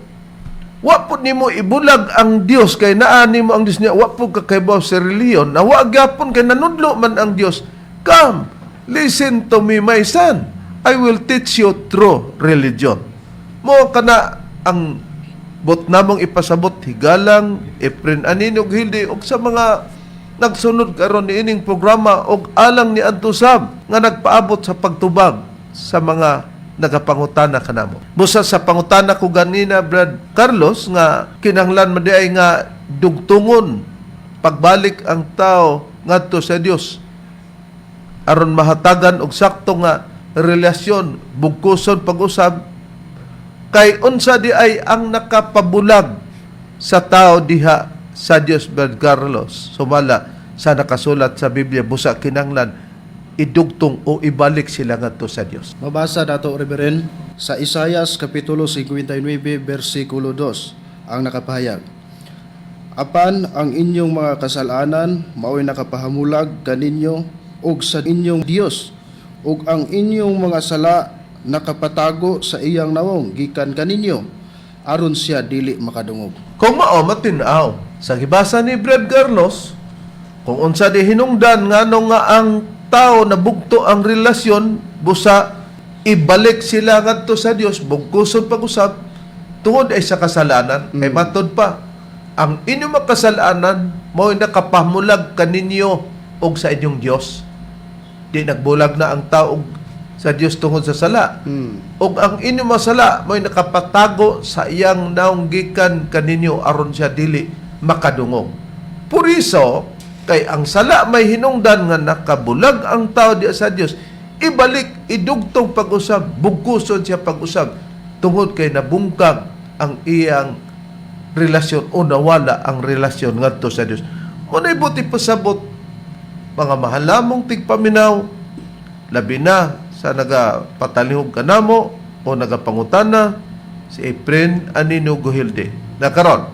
wa pud nimo ibulag ang Dios kay naa nimo ang Dios niya, wa pud ka kahibaw sa relihiyon na wa gyapon kay nanudlo man ang Dios. Come, listen to me, my son, I will teach you true religion. Mo kana ang bot namong ipasabot higalang Efren Anino ug Hilde ug sa mga nagsunod karon niining programa og alang ni Anto Sab nga nagpaabot sa pagtubag sa mga nagapangutana kanamo. Busa sa pangutana ko ganina, Brad Carlos, nga kinahanglan man di ay nga dugtungon pagbalik ang tao ngadto sa Dios aron mahatagan og sakto nga relasyon, bugkuson pag-usab, kay unsa di ay ang nakapabulag sa tao diha sa Dios, Brad Carlos, sumala sa nakasulat sa Biblia, busa kinahanglan idugtong o ibalik sila ngadto sa Dios. Mabasa nato, Reverend, sa Isayas Kapitulo 59 versikulo 2 ang nakapahayag. Apan ang inyong mga kasalanan mao'y nakapahamulag kaninyo ug sa inyong Dios, ug ang inyong mga sala nakapatago sa iyang nawong gikan kaninyo aron siya dili makadungog. Kung mao matin-aw sa gibasa ni Brad Carlos kung unsa di hinungdan nganong nga ang tao nabugto ang relasyon, busa Ibalik sila ngadto sa Dios, bugkuson pag-usab tungod ay sa kasalanan. Kay matod pa, ang inyong mga kasalanan mao'y nakapamulag kaninyo og sa inyong Dios. Di nagbulag na ang tao sa Dios tungod sa sala. Og ang inyong mga sala mao'y nakapatago sa iyang naong gikan kaninyo aron siya dili makadungog. Puriso kay ang sala may hinungdan nga nakabulag ang tao di sa Dios, ibalik, idugtong pag-usab, bugkuson siya pag-usab tungod kay nabungkag ang iyang relasyon o nawala ang relasyon ngadto sa Dios. Muna'y buti pasabot, mga mahal namong tigpaminaw, labi na sa nagapatalihog kanamo o nagapangutana si Efren Anino Guhilde. Na karon,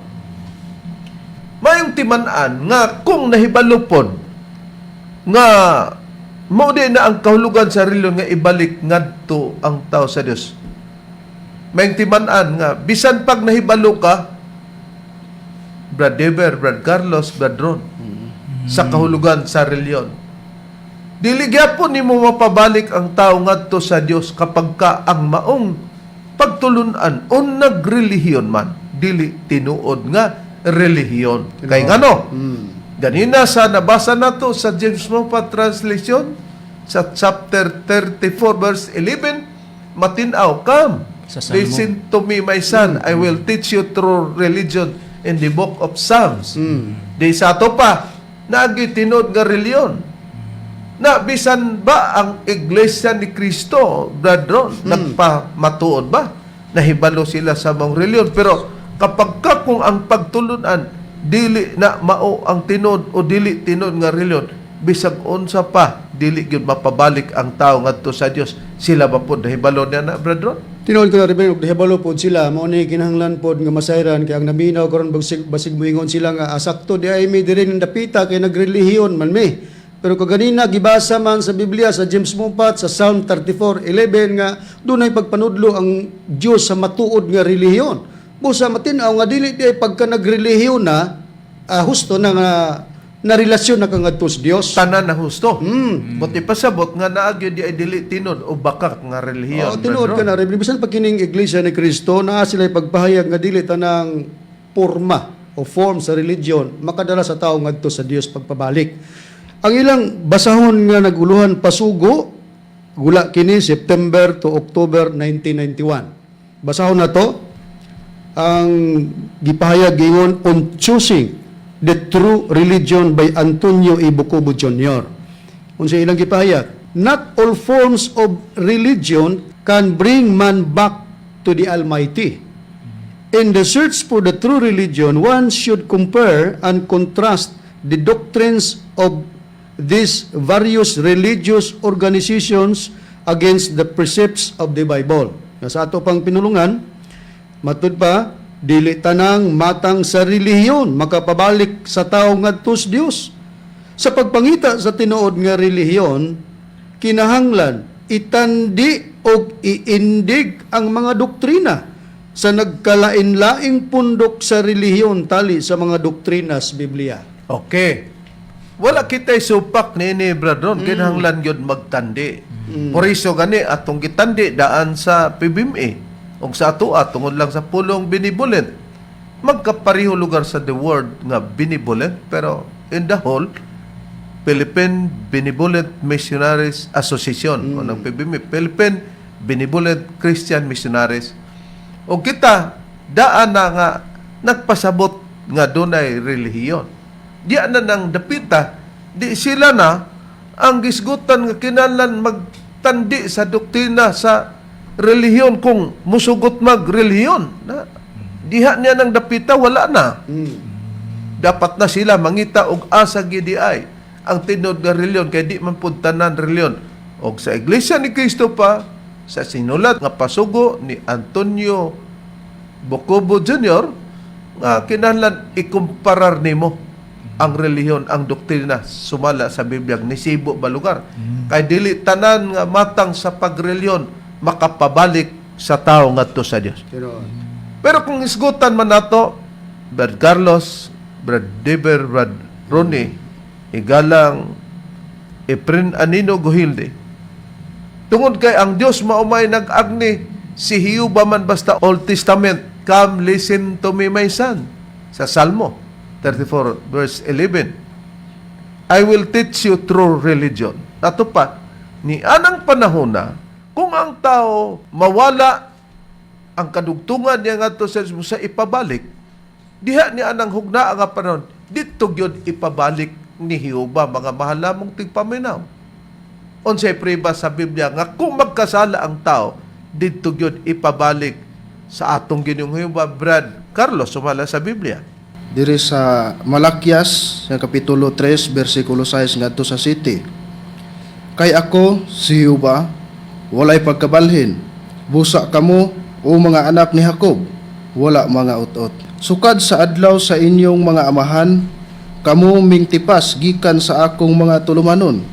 mayong timan-an nga kung nahibalupon nga mao di na ang kahulugan sa relihiyon nga ibalik ngadto ang tao sa Dios. Mayong timan-an nga bisan pag nahibalo ka, Brad Dever, Brad Carlos, Brad Ron, sa kahulugan sa relihiyon, dili gyapon nimo mapabalik ang tao ngadto sa Dios kapag ka ang maong pagtulunan o nagrelihiyon man dili tinuod nga relihiyon. Kay ngano? Ganina sa nabasa nato sa James Moffatt translation sa chapter 34 verse 11, matinaw, "Come, Sa Salmo. Listen to me, my son. I will teach you true religion in the book of Psalms." Di sa ato pa, naagi tinuod nga relihiyon. Na bisan ba ang Iglesia ni Cristo, Brad Ron, nagpamatuod ba? Nahibalo sila sa mga relihiyon. Pero kapag ka kung ang pagtulunan, dili na mao ang tinuod o dili tinuod nga relihiyon, bisag unsa pa, dili gyud mapabalik ang tao ngadto sa Dios. Sila ba pod nahibalo niya na, Brad Ron? Tinuod ko na rin, og nahibalo pod sila, mao ni kinahanglan pod nga masayran kay ang naminaw karon basig moingon sila nga asakto di ay mi diri ng dapita kay nagrelihiyon man mi. Pero kaganina gibasa man sa Biblia sa James Moffatt sa Psalm 34:11 nga dunay pagpanudlo ang Dios sa matuod nga relihiyon. Busa matin-aw nga dili di ay pagka nagrelihiyon na husto na nga na relasyon na ka ngadto sa Dios. Tanan na husto. Buti pasabot nga naa gyud di ay dili tinuod o bakak nga relihiyon. Oo, tinuod Brad ka Ron. na rin. Bisan pa kining Iglesia ni Cristo, naa sila pagpahayag nga dili tanang porma o form sa religion makadala sa tao ngadto sa Dios pagpabalik. Ang ilang basahon nga naguluhan pasugo gula kini September to October 1991. Basahon na to ang gipahayag gingon "On Choosing the True Religion" by Antonio E. Bocobo Jr. Unsa ilang gipahayag? Not all forms of religion can bring man back to the Almighty. In the search for the true religion, one should compare and contrast the doctrines of these various religious organizations against the precepts of the Bible. Nga sa ato pang pinulungan, matud pa, dili tanang matang sa relihiyon makapabalik sa tao ngadto sa Dios. Sa pagpangita sa tinuod nga relihiyon, kinahanglan itandi og iindig ang mga doktrina sa nagkalain-laing pundok sa relihiyon tali sa mga doktrina sa Biblia. Okay. Wala kita'y supak ni Brad Ron. Kinahanglan gyud magtandi. Por iso gani atong gitandi daan sa PBMA ug sa atoa tungod lang sa pulong benevolent. Magkapareho lugar sa the word nga benevolent, pero in the whole Philippine Benevolent Missionaries Association o ng PBMA, Philippine Benevolent Christian Missionaries. O kita daan na nga nagpasabot nga dunay relihiyon. Di na nang dapita, di sila na ang gisgutan nga kinahanglan magtandi sa doktrina sa relihiyon kung musugot magrelihiyon. Na, diha niya nang dapita, wala na. Dapat na sila mangita og asa gidi ay ang tinuod nga relihiyon kay di man pud tanan relihiyon. Og sa Iglesia ni Cristo pa, sa sinulat nga pasugo ni Antonio Bocobo Jr. nga kinahanglan ikumparar nimo ang relihiyon, ang doktrina sumala sa Biblia nisibo ba lugar. Kay dili tanan nga matang sa pagrelihiyon makapabalik sa tao ngadto sa Dios. Tinuod. Pero kung isgutan man nato, Brad Carlos, Brad Deber, Brad Ronnie, igalang Efren Anino Guhilde, Tungod kay ang Dios mao may nag-agni, si Jehova man basta Old Testament, "Come, listen to me, my son." Sa Salmo 34 verse 11. "I will teach you true religion." Ato pa, ni anang panahon na, kung ang tao mawala ang kadugtungan niya ngadto sa Diyos sa ipabalik, diha ni anang hugna nga panahon, didto gyud ipabalik ni Jehova, mga mahal namong tigpaminaw. Unsay prueba sa Biblia nga kung magkasala ang tao, didto gyud ipabalik sa atong Ginoong Jehova, Brad Carlos, sumala sa Biblia? Diri sa Malakias sa kapitulo 3 bersikulo 6 ngadto sa 7. "Kay ako si Jehova, walay pagkabalhin. Busa kamo, o mga anak ni Jacob, wala mga ut-ot. Sukad sa adlaw sa inyong mga amahan, kamo mingtipas gikan sa akong mga tulumanon,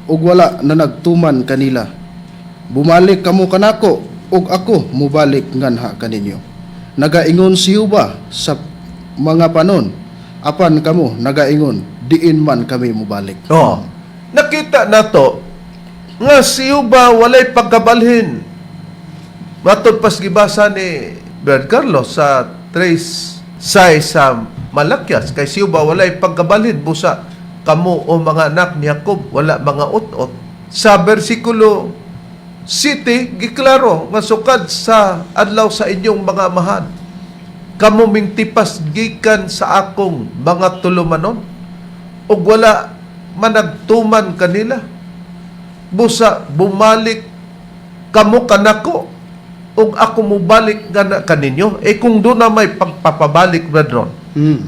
ug wala na nagtuman kanila. Bumalik kamo kanako, ug ako mubalik nganha kaninyo. Nagaingon si Jehova sa mga panon, apan kamo nagaingon, 'Diin man kami mubalik?'" Oh. Nakita nato nga si Jehova walay pagkabalhin. Matod pas gibasa ni Brad Carlos sa 3:6 sa Malakias, kay si Jehova walay pagkabalhin, busa kamo, o mga anak ni Jacob, wala mga ut-ot. Sa bersikulo 7, giklaro nga sukad sa adlaw sa inyong mga amahan, kamo mingtipas gikan sa akong mga tulumanon ug wala managtuman kanila. Busa bumalik kamo kanako ug ako mubalik gana kaninyo. Eh kung doon na may pagpapabalik, brethren,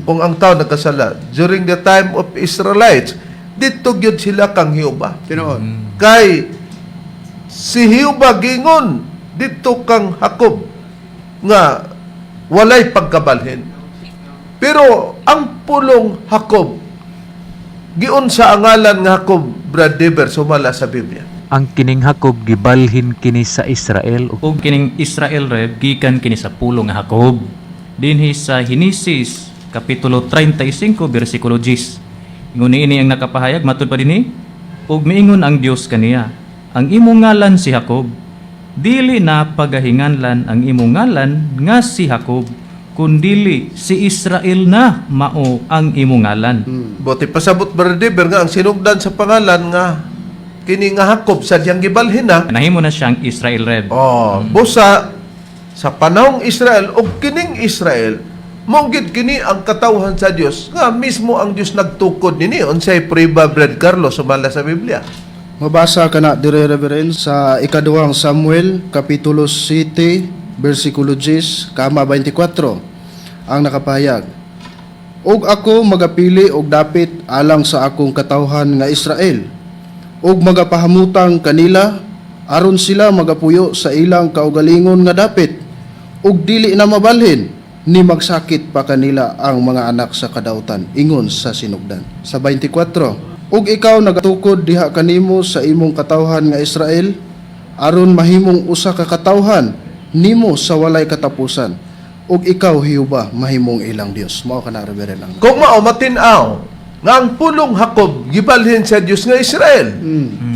kung ang tao nagkasala during the time of Israelites, didto gyud sila kang Jehova. Tinuod. Kay si Jehova gingon didto kang Jacob nga walay pagkabalhin. Pero ang pulong Jacob, giunsa ang ngalan nga Jacob, Brad Dever, sumala sa Biblia? Ang kining Jacob gibalhin kini sa Israel. Ug kining Israel, Rev, gikan kini sa pulong nga Jacob. Dinhi sa Henesis kapitulo 35 bersikulo 10. Ingon niini ang nakapahayag matud pa dinhi, "Ug miingon ang Dios kaniya, 'Ang imong ngalan si Jacob, dili na pagahinganlan ang imong ngalan nga si Jacob, kundili si Israel na mao ang imong ngalan.'" Buot pasabot, Brad Dever, nga ang sinugdan sa pangalan nga kini nga Jacob sa diyang gibalhin na. Nahimo na siyang Israel, Rev. Oh, busa sa panahong Israel og kining Israel mao gid kini ang katawhan sa Dios nga mismo ang Dios nagtukod nini. Unsay prueba, Brad Carlos, sumala sa Biblia? Mabasa kana dire, Reverend, sa ikaduhang Samuel kapitulo 7 bersikulo 10 kama 24 ang nakapahayag. "Ug ako magapili og dapit alang sa akong katawhan nga Israel ug magapahamutang kanila aron sila magapuyo sa ilang kaugalingon nga dapit ug dili na mabalhin ni magsakit pa kanila ang mga anak sa kadautan, ingon sa sinugdan." Sa 24, "Ug ikaw nagatukod diha kanimo sa imong katawhan nga Israel aron mahimong usa ka katawhan nimo sa walay katapusan ug ikaw Jehova mahimong ilang Dios." Mao kana, Reverend, ang Kung mao, matin-aw nga ang pulong Jacob gibalhin sa Dios nga Israel.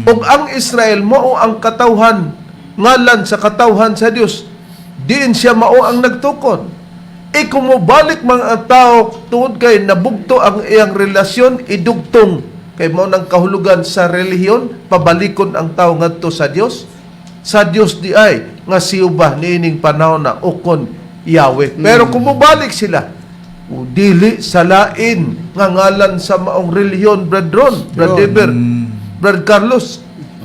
Ug ang Israel mao ang katawhan, ngalan sa katawhan sa Dios. Diin siya mao ang nagtukod. E kung mobalik mga tao tungod kay nabugto ang iyang relasyon, idugtong kay mao nang kahulugan sa relihiyon, pabalikon ang tao ngadto sa Dios. Sa Dios di ay nga si Jehova niining panahon na ukon Yahweh. Pero kung mobalik sila, o dili sa lain nga ngalan sa maong relihiyon, Brad Ron, Brad Deber, Brad Carlos.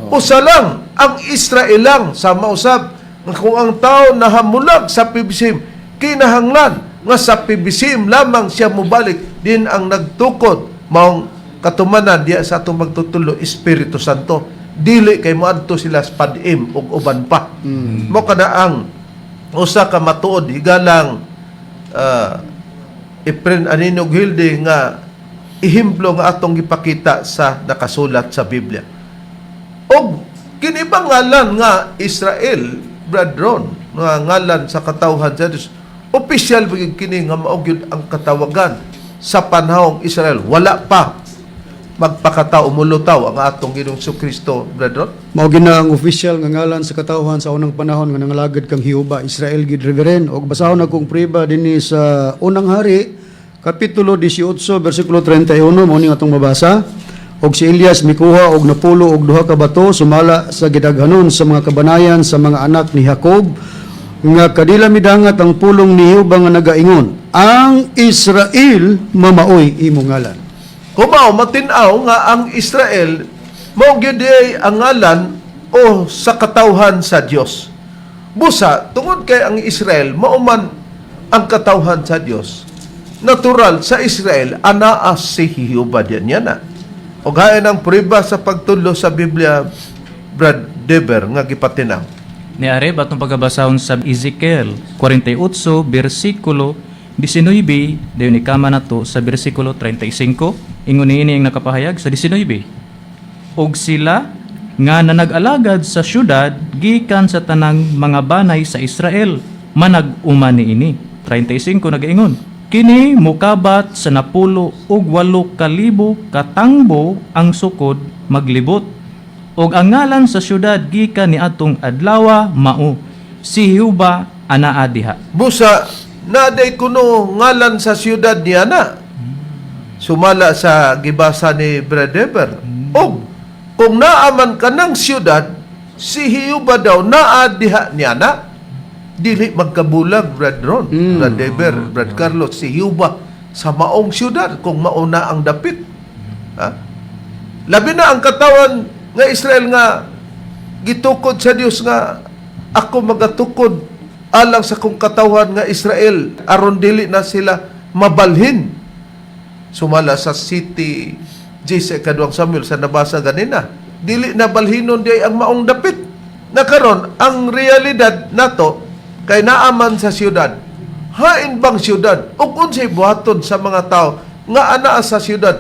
Usa lang, ang Israel lang sa mausab nga kung ang tao nahamulag sa PBCM, kinahanglan nga sa PBCM lamang siya mobalik din ang nagtukod maong katumanan diya sa atong magtutulo Espiritu Santo. Dili kay moadto sila sa PADM ug uban pa. Mo kana ang usa ka matuod higalang Efren Anino Gilde nga ehemplo nga atong gipakita sa nakasulat sa Biblia. Og kini ba ngalan nga Israel, Brad Ron, nga ngalan sa katawhan sa Dios, opisyal ba gyud kini nga mao gyud ang katawagan sa panahong Israel? Wala pa. Magpakatao, mulutaw ang atong Ginoong Kristo, brethren. Mao gina ang official nga ngalan sa katawhan sa unang panahon nga nangalagad kang Jehova, Israel gid, Reverend. Og basahon akong prueba dinhi sa Unang Hari kapitulo 18 bersikulo 31. Mao ning atong mabasa: "Og si Elias mikuha og 92 ka bato sumala sa gidaghanon sa mga kabanayan sa mga anak ni Jacob nga kadila midangat ang pulong ni Jehova nga nagaingon, 'Ang Israel mamaoy imong ngalan.'" Kumaw matin-aw nga ang Israel mao gyud ay ang ngalan o sa katawhan sa Dios. Busa tungod kay ang Israel mao man ang katawhan sa Dios. Natural sa Israel anaa si Jehova diyan niya na. Og hain ang prueba sa pagtudlo sa Biblia, Brad Deber, nga gipatinaw. Ni Areb atong pagabasahon sa Ezekiel 48 bersikulo 19, dayon ikama nato sa bersikulo 35. Ingon niini ang nakapahayag sa 19: "Og sila nga nanag-alagad sa syudad gikan sa tanang mga banay sa Israel manag-uma niini." 35 nagaingon: "Kini mukabat sa 98,000 katangbo ang sukod maglibot. Og ang ngalan sa syudad gikan niadtong adlawa mao, 'Si Jehova anaa diha.'" Busa naday kuno ngalan sa siyudad niya na. Sumala sa gibasa ni Brad Deber. Og kung naaman ka ng siyudad, si Jehova daw naa diha niya na. Dili magkabulag, Brad Ron, Brad Deber, Brad Carlos, si Jehova sa maong siyudad kung mauna ang dapit. Ha? Labi na ang katawan nga Israel nga gitukod sa Dios nga ako magatukod alang sa kong katawhan nga Israel aron dili na sila mabalhin, sumala sa City G sa ikaduhang Samuel sa nabasa ganina. Dili na balhinon di ang maong dapit na karon. Ang realidad nato kay naaman sa siyudad, hain bang siyudad ug unsay buhaton sa mga tao nga anaa sa siyudad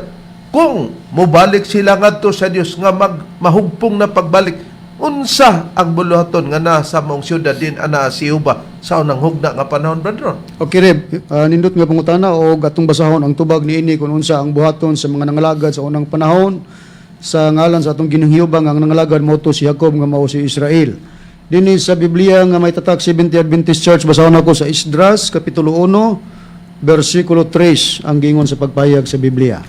kung mobalik sila ngadto sa Dios nga mag mahugpong na pagbalik? Unsa ang buluhaton nga naa sa maong siyudad din anaa si Jehova sa unang hugna nga panahon, brethren? Okay, Reb, nindot nga pangutana og atong basahon ang tubag niini kung unsa ang buhaton sa mga nangalagad sa unang panahon sa ngalan sa atong Ginoong Jehova nga ang nangalagad mao to si Jacob nga mao si Israel. Dinhi sa Biblia nga may tatak Seventh Adventist Church, basahon ako sa Esdras kapitulo 1 bersikulo 3 ang gingon sa pagpahayag sa Biblia: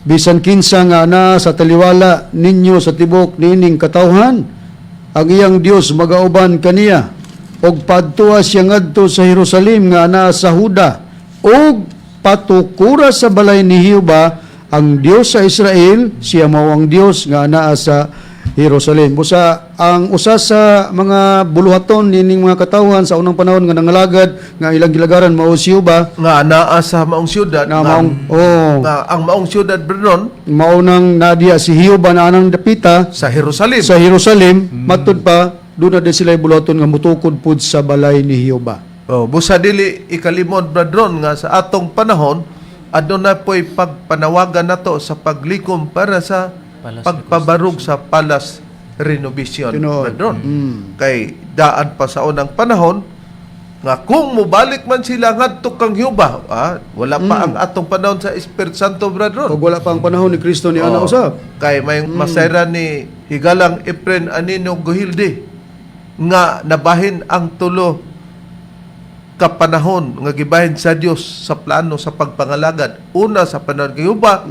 "Bisan kinsa nga ana sa taliwala ninyo sa tibok niining katawhan, ang iyang Dios magauban kaniya og padtuwa siya ngadto sa Jerusalem nga ana sa Huda ug patukura sa balay ni Jehova ang Dios sa Israel, siya mao ang Dios nga anaa sa Jerusalem." Busa ang usa sa mga buluhaton nining mga katawhan sa unang panahon nga nangalagad nga ilang gilagaran mao si Jehova nga anaa sa maong siyudad na maong, oh, nga ang maong siyudad, brethren, mao nang nadiya si Jehova na anang dapita sa Jerusalem. Sa Jerusalem. Matud pa doon na din sila buluhaton nga mutukod pud sa balay ni Jehova. Oh, busa dili ikalimod, brethren, nga sa atong panahon aduna po'y pagpanawagan nato sa paglikom para sa Palace pagpabarug sa palace renovation, Tinuod. brethren. Kay daan pa sa unang panahon nga kung mobalik man sila ngadto kang Jehova, wala pa ang atong panahon sa Espiritu Santo, brethren. Ug wala pa ang panahon ni Kristo ni ana Oo. usab. Kay may masayra ni Higalang Efren Anino Guhilde nga nabahin ang tulo ka panahon nga gibahin sa Dios sa plano sa pagpangalagad. Una, sa panahon kay Jehova,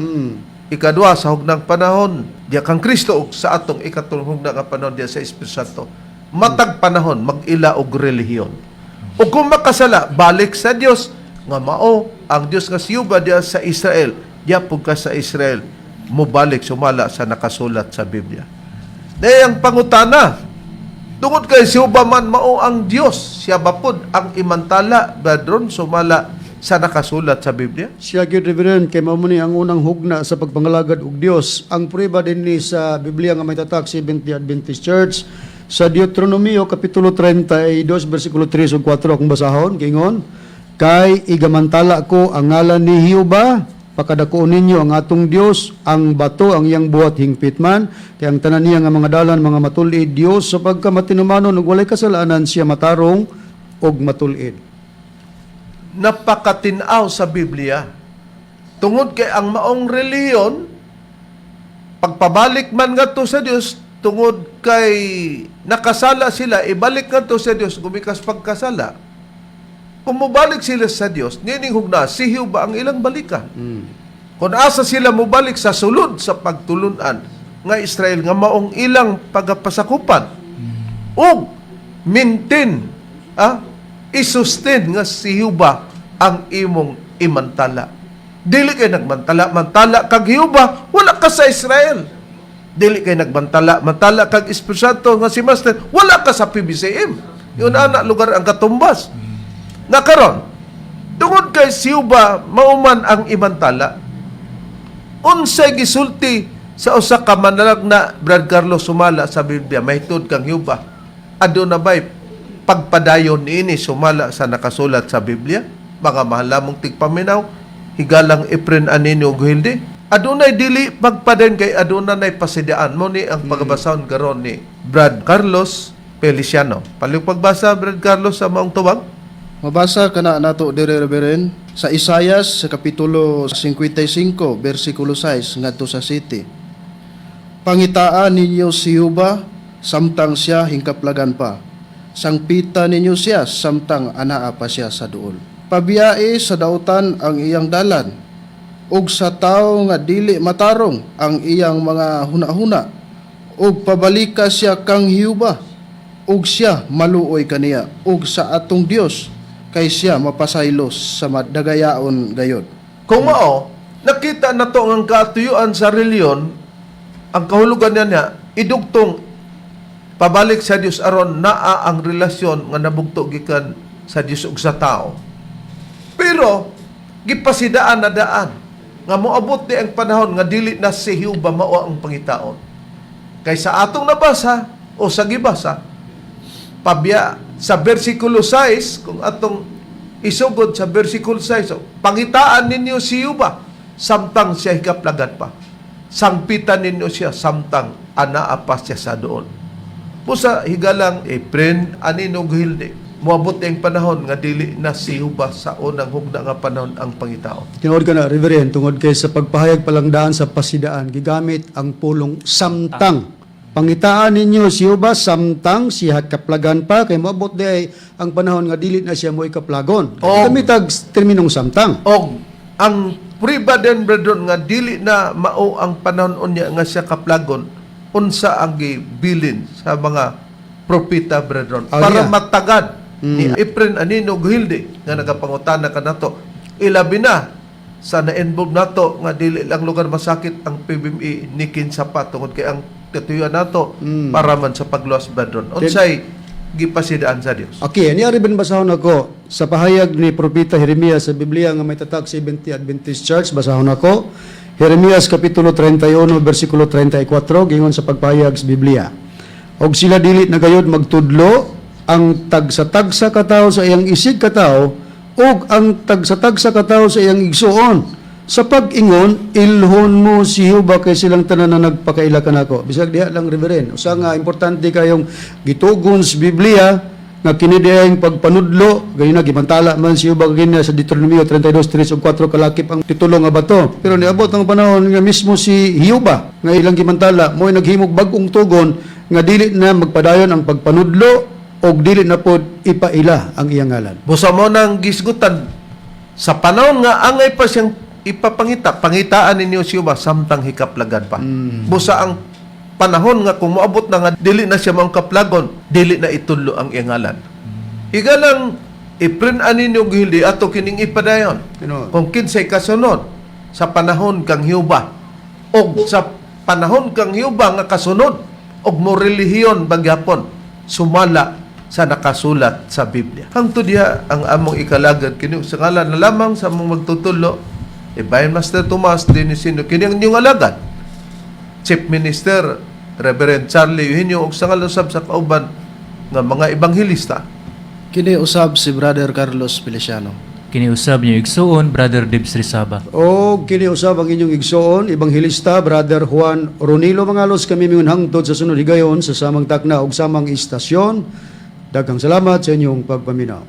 ikadua, sa hugnang panahon diya kang Kristo, ug sa atong ikatulong hugna nga panahon diya sa Espiritu Santo. Matag panahon mag-ila og relihiyon. Ug kung makasala, balik sa Dios nga mao ang Dios nga si Jehova diya sa Israel. Diya pug ka sa Israel mobalik sumala sa nakasulat sa Biblia. Dayang pangutana, tungod kay si Jehova man mao ang Dios, siya ba pod ang imantala, brethren, sumala sa nakasulat sa Biblia? Siya gyud, Reverend, kay mao ni ang unang hugna sa pagpangalagad og Dios. Ang prueba dinhi sa Biblia nga may tatak Seventh Adventist Church sa Deuteronomio kapitulo 32 bersikulo 3 ug 4 akong basahon. Gingon, "Kay igamantala ko ang ngalan ni Jehova, pakadakuon ninyo ang atong Dios, ang bato ang iyang buhat hingpit man, kay ang tanan niya nga mga dalan mga matul-id Dios sa pagkamatinumanon ug walay kasalanan, siya matarong ug matul-id." Napakatinaw sa Biblia. Tungod kay ang maong relihiyon Pagpabalik man ngadto sa Dios tungod kay nakasala sila, ibalik ngadto sa Dios gumikas pagkasala. Kung mobalik sila sa Dios, nining hugna si Jehova ang ilang balikan. Kung asa sila mobalik sa sulod sa pagtulunan nga Israel nga maong ilang pagapasakupan ug maintain, isustain nga si Jehova ang imong imantala. Dili kay nagmantala, mantala kag Jehova, wala ka sa Israel. Dili kay nagmantala, mantala kag Espiritu Santo nga si Master, wala ka sa PBCM. Yun ana lugar ang katumbas. Na karon, tungod kay si Jehova mauman ang imantala, unsay gisulti sa usa ka manalagna, Brad Carlos, sumala sa Biblia mahitungod kang Jehova? Aduna bay pagpadayon niini sumala sa nakasulat sa Biblia? Mga mahal lamong tigpaminaw, higalang Efren Anino ug Hilde, adunay dili pagpadayon kay aduna nay pasidaan mo ni ang pagbasahon karon ni Brad Carlos Feliciano. Palihog pagbasa, Brad Carlos, sa maong tubag. Mabasa kana nato dire, Reverend, sa Isayas sa kapitulo 55 bersikulo 6 ngadto sa 7. Pangitaan ninyo si Juba samtang siya hingkaplagan pa. Sangpita ninyo siya samtang anaa pa siya sa duol. Pabiyae sa dautan ang iyang dalan ug sa tawo nga dili matarong ang iyang mga hunahuna, ug pabalika siya kang Hiuba ug siya maluoy kaniya, ug sa atong Dios kay siya mapasaylo sa madagayaon gayod. Kung mao, nakita na to ang katuyuan sa reliyon, ang kahulugan niya niya, idugtong pabalik sa Dios aron naa ang relasyon nga nabugto gikan sa Dios ug sa tao. Pero gipasidaan na daan nga moabot ni ang panahon nga dili na si Jehova mao ang pangitaon. Kay sa atong nabasa o sa gibasa, pabya sa versikulo 6, kung atong isugod sa versikulo 6, so, pangitaan ninyo si Yuba samtang siya hikaplagan pa. Sangpitan ninyo siya samtang anaa pa siya sa duol. Busa, higalang Efren Anino Hilde, moabot ang panahon nga dili na si Yuba sa unang hugna nga panahon ang pangitaon. Tinuod ka na, Reverend, tungod kay sa pagpahayag palang daan sa pasidaan, gigamit ang pulong "samtang". Pangitaan ninyo si Jehova samtang siya kaplagan pa, kay moabot di ay ang panahon nga dili na siya mo'y kaplagon. Oh. Gamit ang terminong "samtang". Og ang priba din, brethren, nga dili na mao ang panahon unya nga siya kaplagon, unsa ang gibilin sa mga propeta, brethren, para matagad ni Efren Anino Guhilde nga nagapangutana kanato, ilabi na sa na-involve nato nga dili lang lugar masakit ang PBMA ni kinsa pa, tungod kay ang katuyuan nato para man sa pagluwas, brethren, unsay gipasidaan sa Dios. Okay, niya rin basahon ako sa pahayag ni Propeta Jeremias sa Biblia nga may tatak Seventh Adventist Church, basahon ako. Jeremias Kapitulo 31, versikulo 34, gingon sa pagpahayag sa Biblia: "Og sila dili na gayod magtudlo ang tagsa-tagsa katawo sa iyang isig katawo ug ang tagsa-tagsa katawo sa iyang igsuon sa pag-ingon, 'Ilhon mo si Jehova, kay silang tanan na nagpakaila kanako.'" Bisag diha lang, Reverend, usa nga importante kayong gitugon sa Biblia nga kini diay pagpanudlo, gayon na gimantala man si Jehova kini sa Deuteronomio 32:3 ug 4 kalakip ang titulo nga bato. Pero niabot ang panahon nga mismo si Jehova nga ilang gimantala mo'y naghimog bag-ong tugon nga dili na magpadayon ang pagpanudlo og dili na pod ipaila ang iyang ngalan. Busa mo nang gisgutan sa panahon nga angay pa siyang ipapangita, pangitaan ninyo siya ba samtang hikaplagan pa. Busa ang panahon nga kung moabot na nga dili na siya maong kaplagon, dili na itudlo ang iyang ngalan. Higalang Efren Anino Gildi, ato kining ipadayon. Tinuod. Kung kinsay kasunod sa panahon kang Hiuba og sa panahon kang Hiuba nga kasunod og mo relihiyon bagyapon sumala sa nakasulat sa Biblia. Hangtod diha ang among ikalagad kini sa ngalan na lamang sa among magtutulo, Ibayan Master Tomas Denisino, kini ang inyong alagad Chief Minister Reverend Charlie Eugenio, ug sa ngalan usab sa kauban nga mga ebanghelista. Kini usab si Brother Carlos Feliciano. Kiniusab niyo igsuon, Brother Dibs Rizaba. O kini usab ang inyong igsoon, Ebanghelista Brother Juan Ronilo Mangalos. Kami mingon hangtod sa sunod higayon sa samang takna ug samang istasyon. Daghang salamat sa inyong pagpaminaw.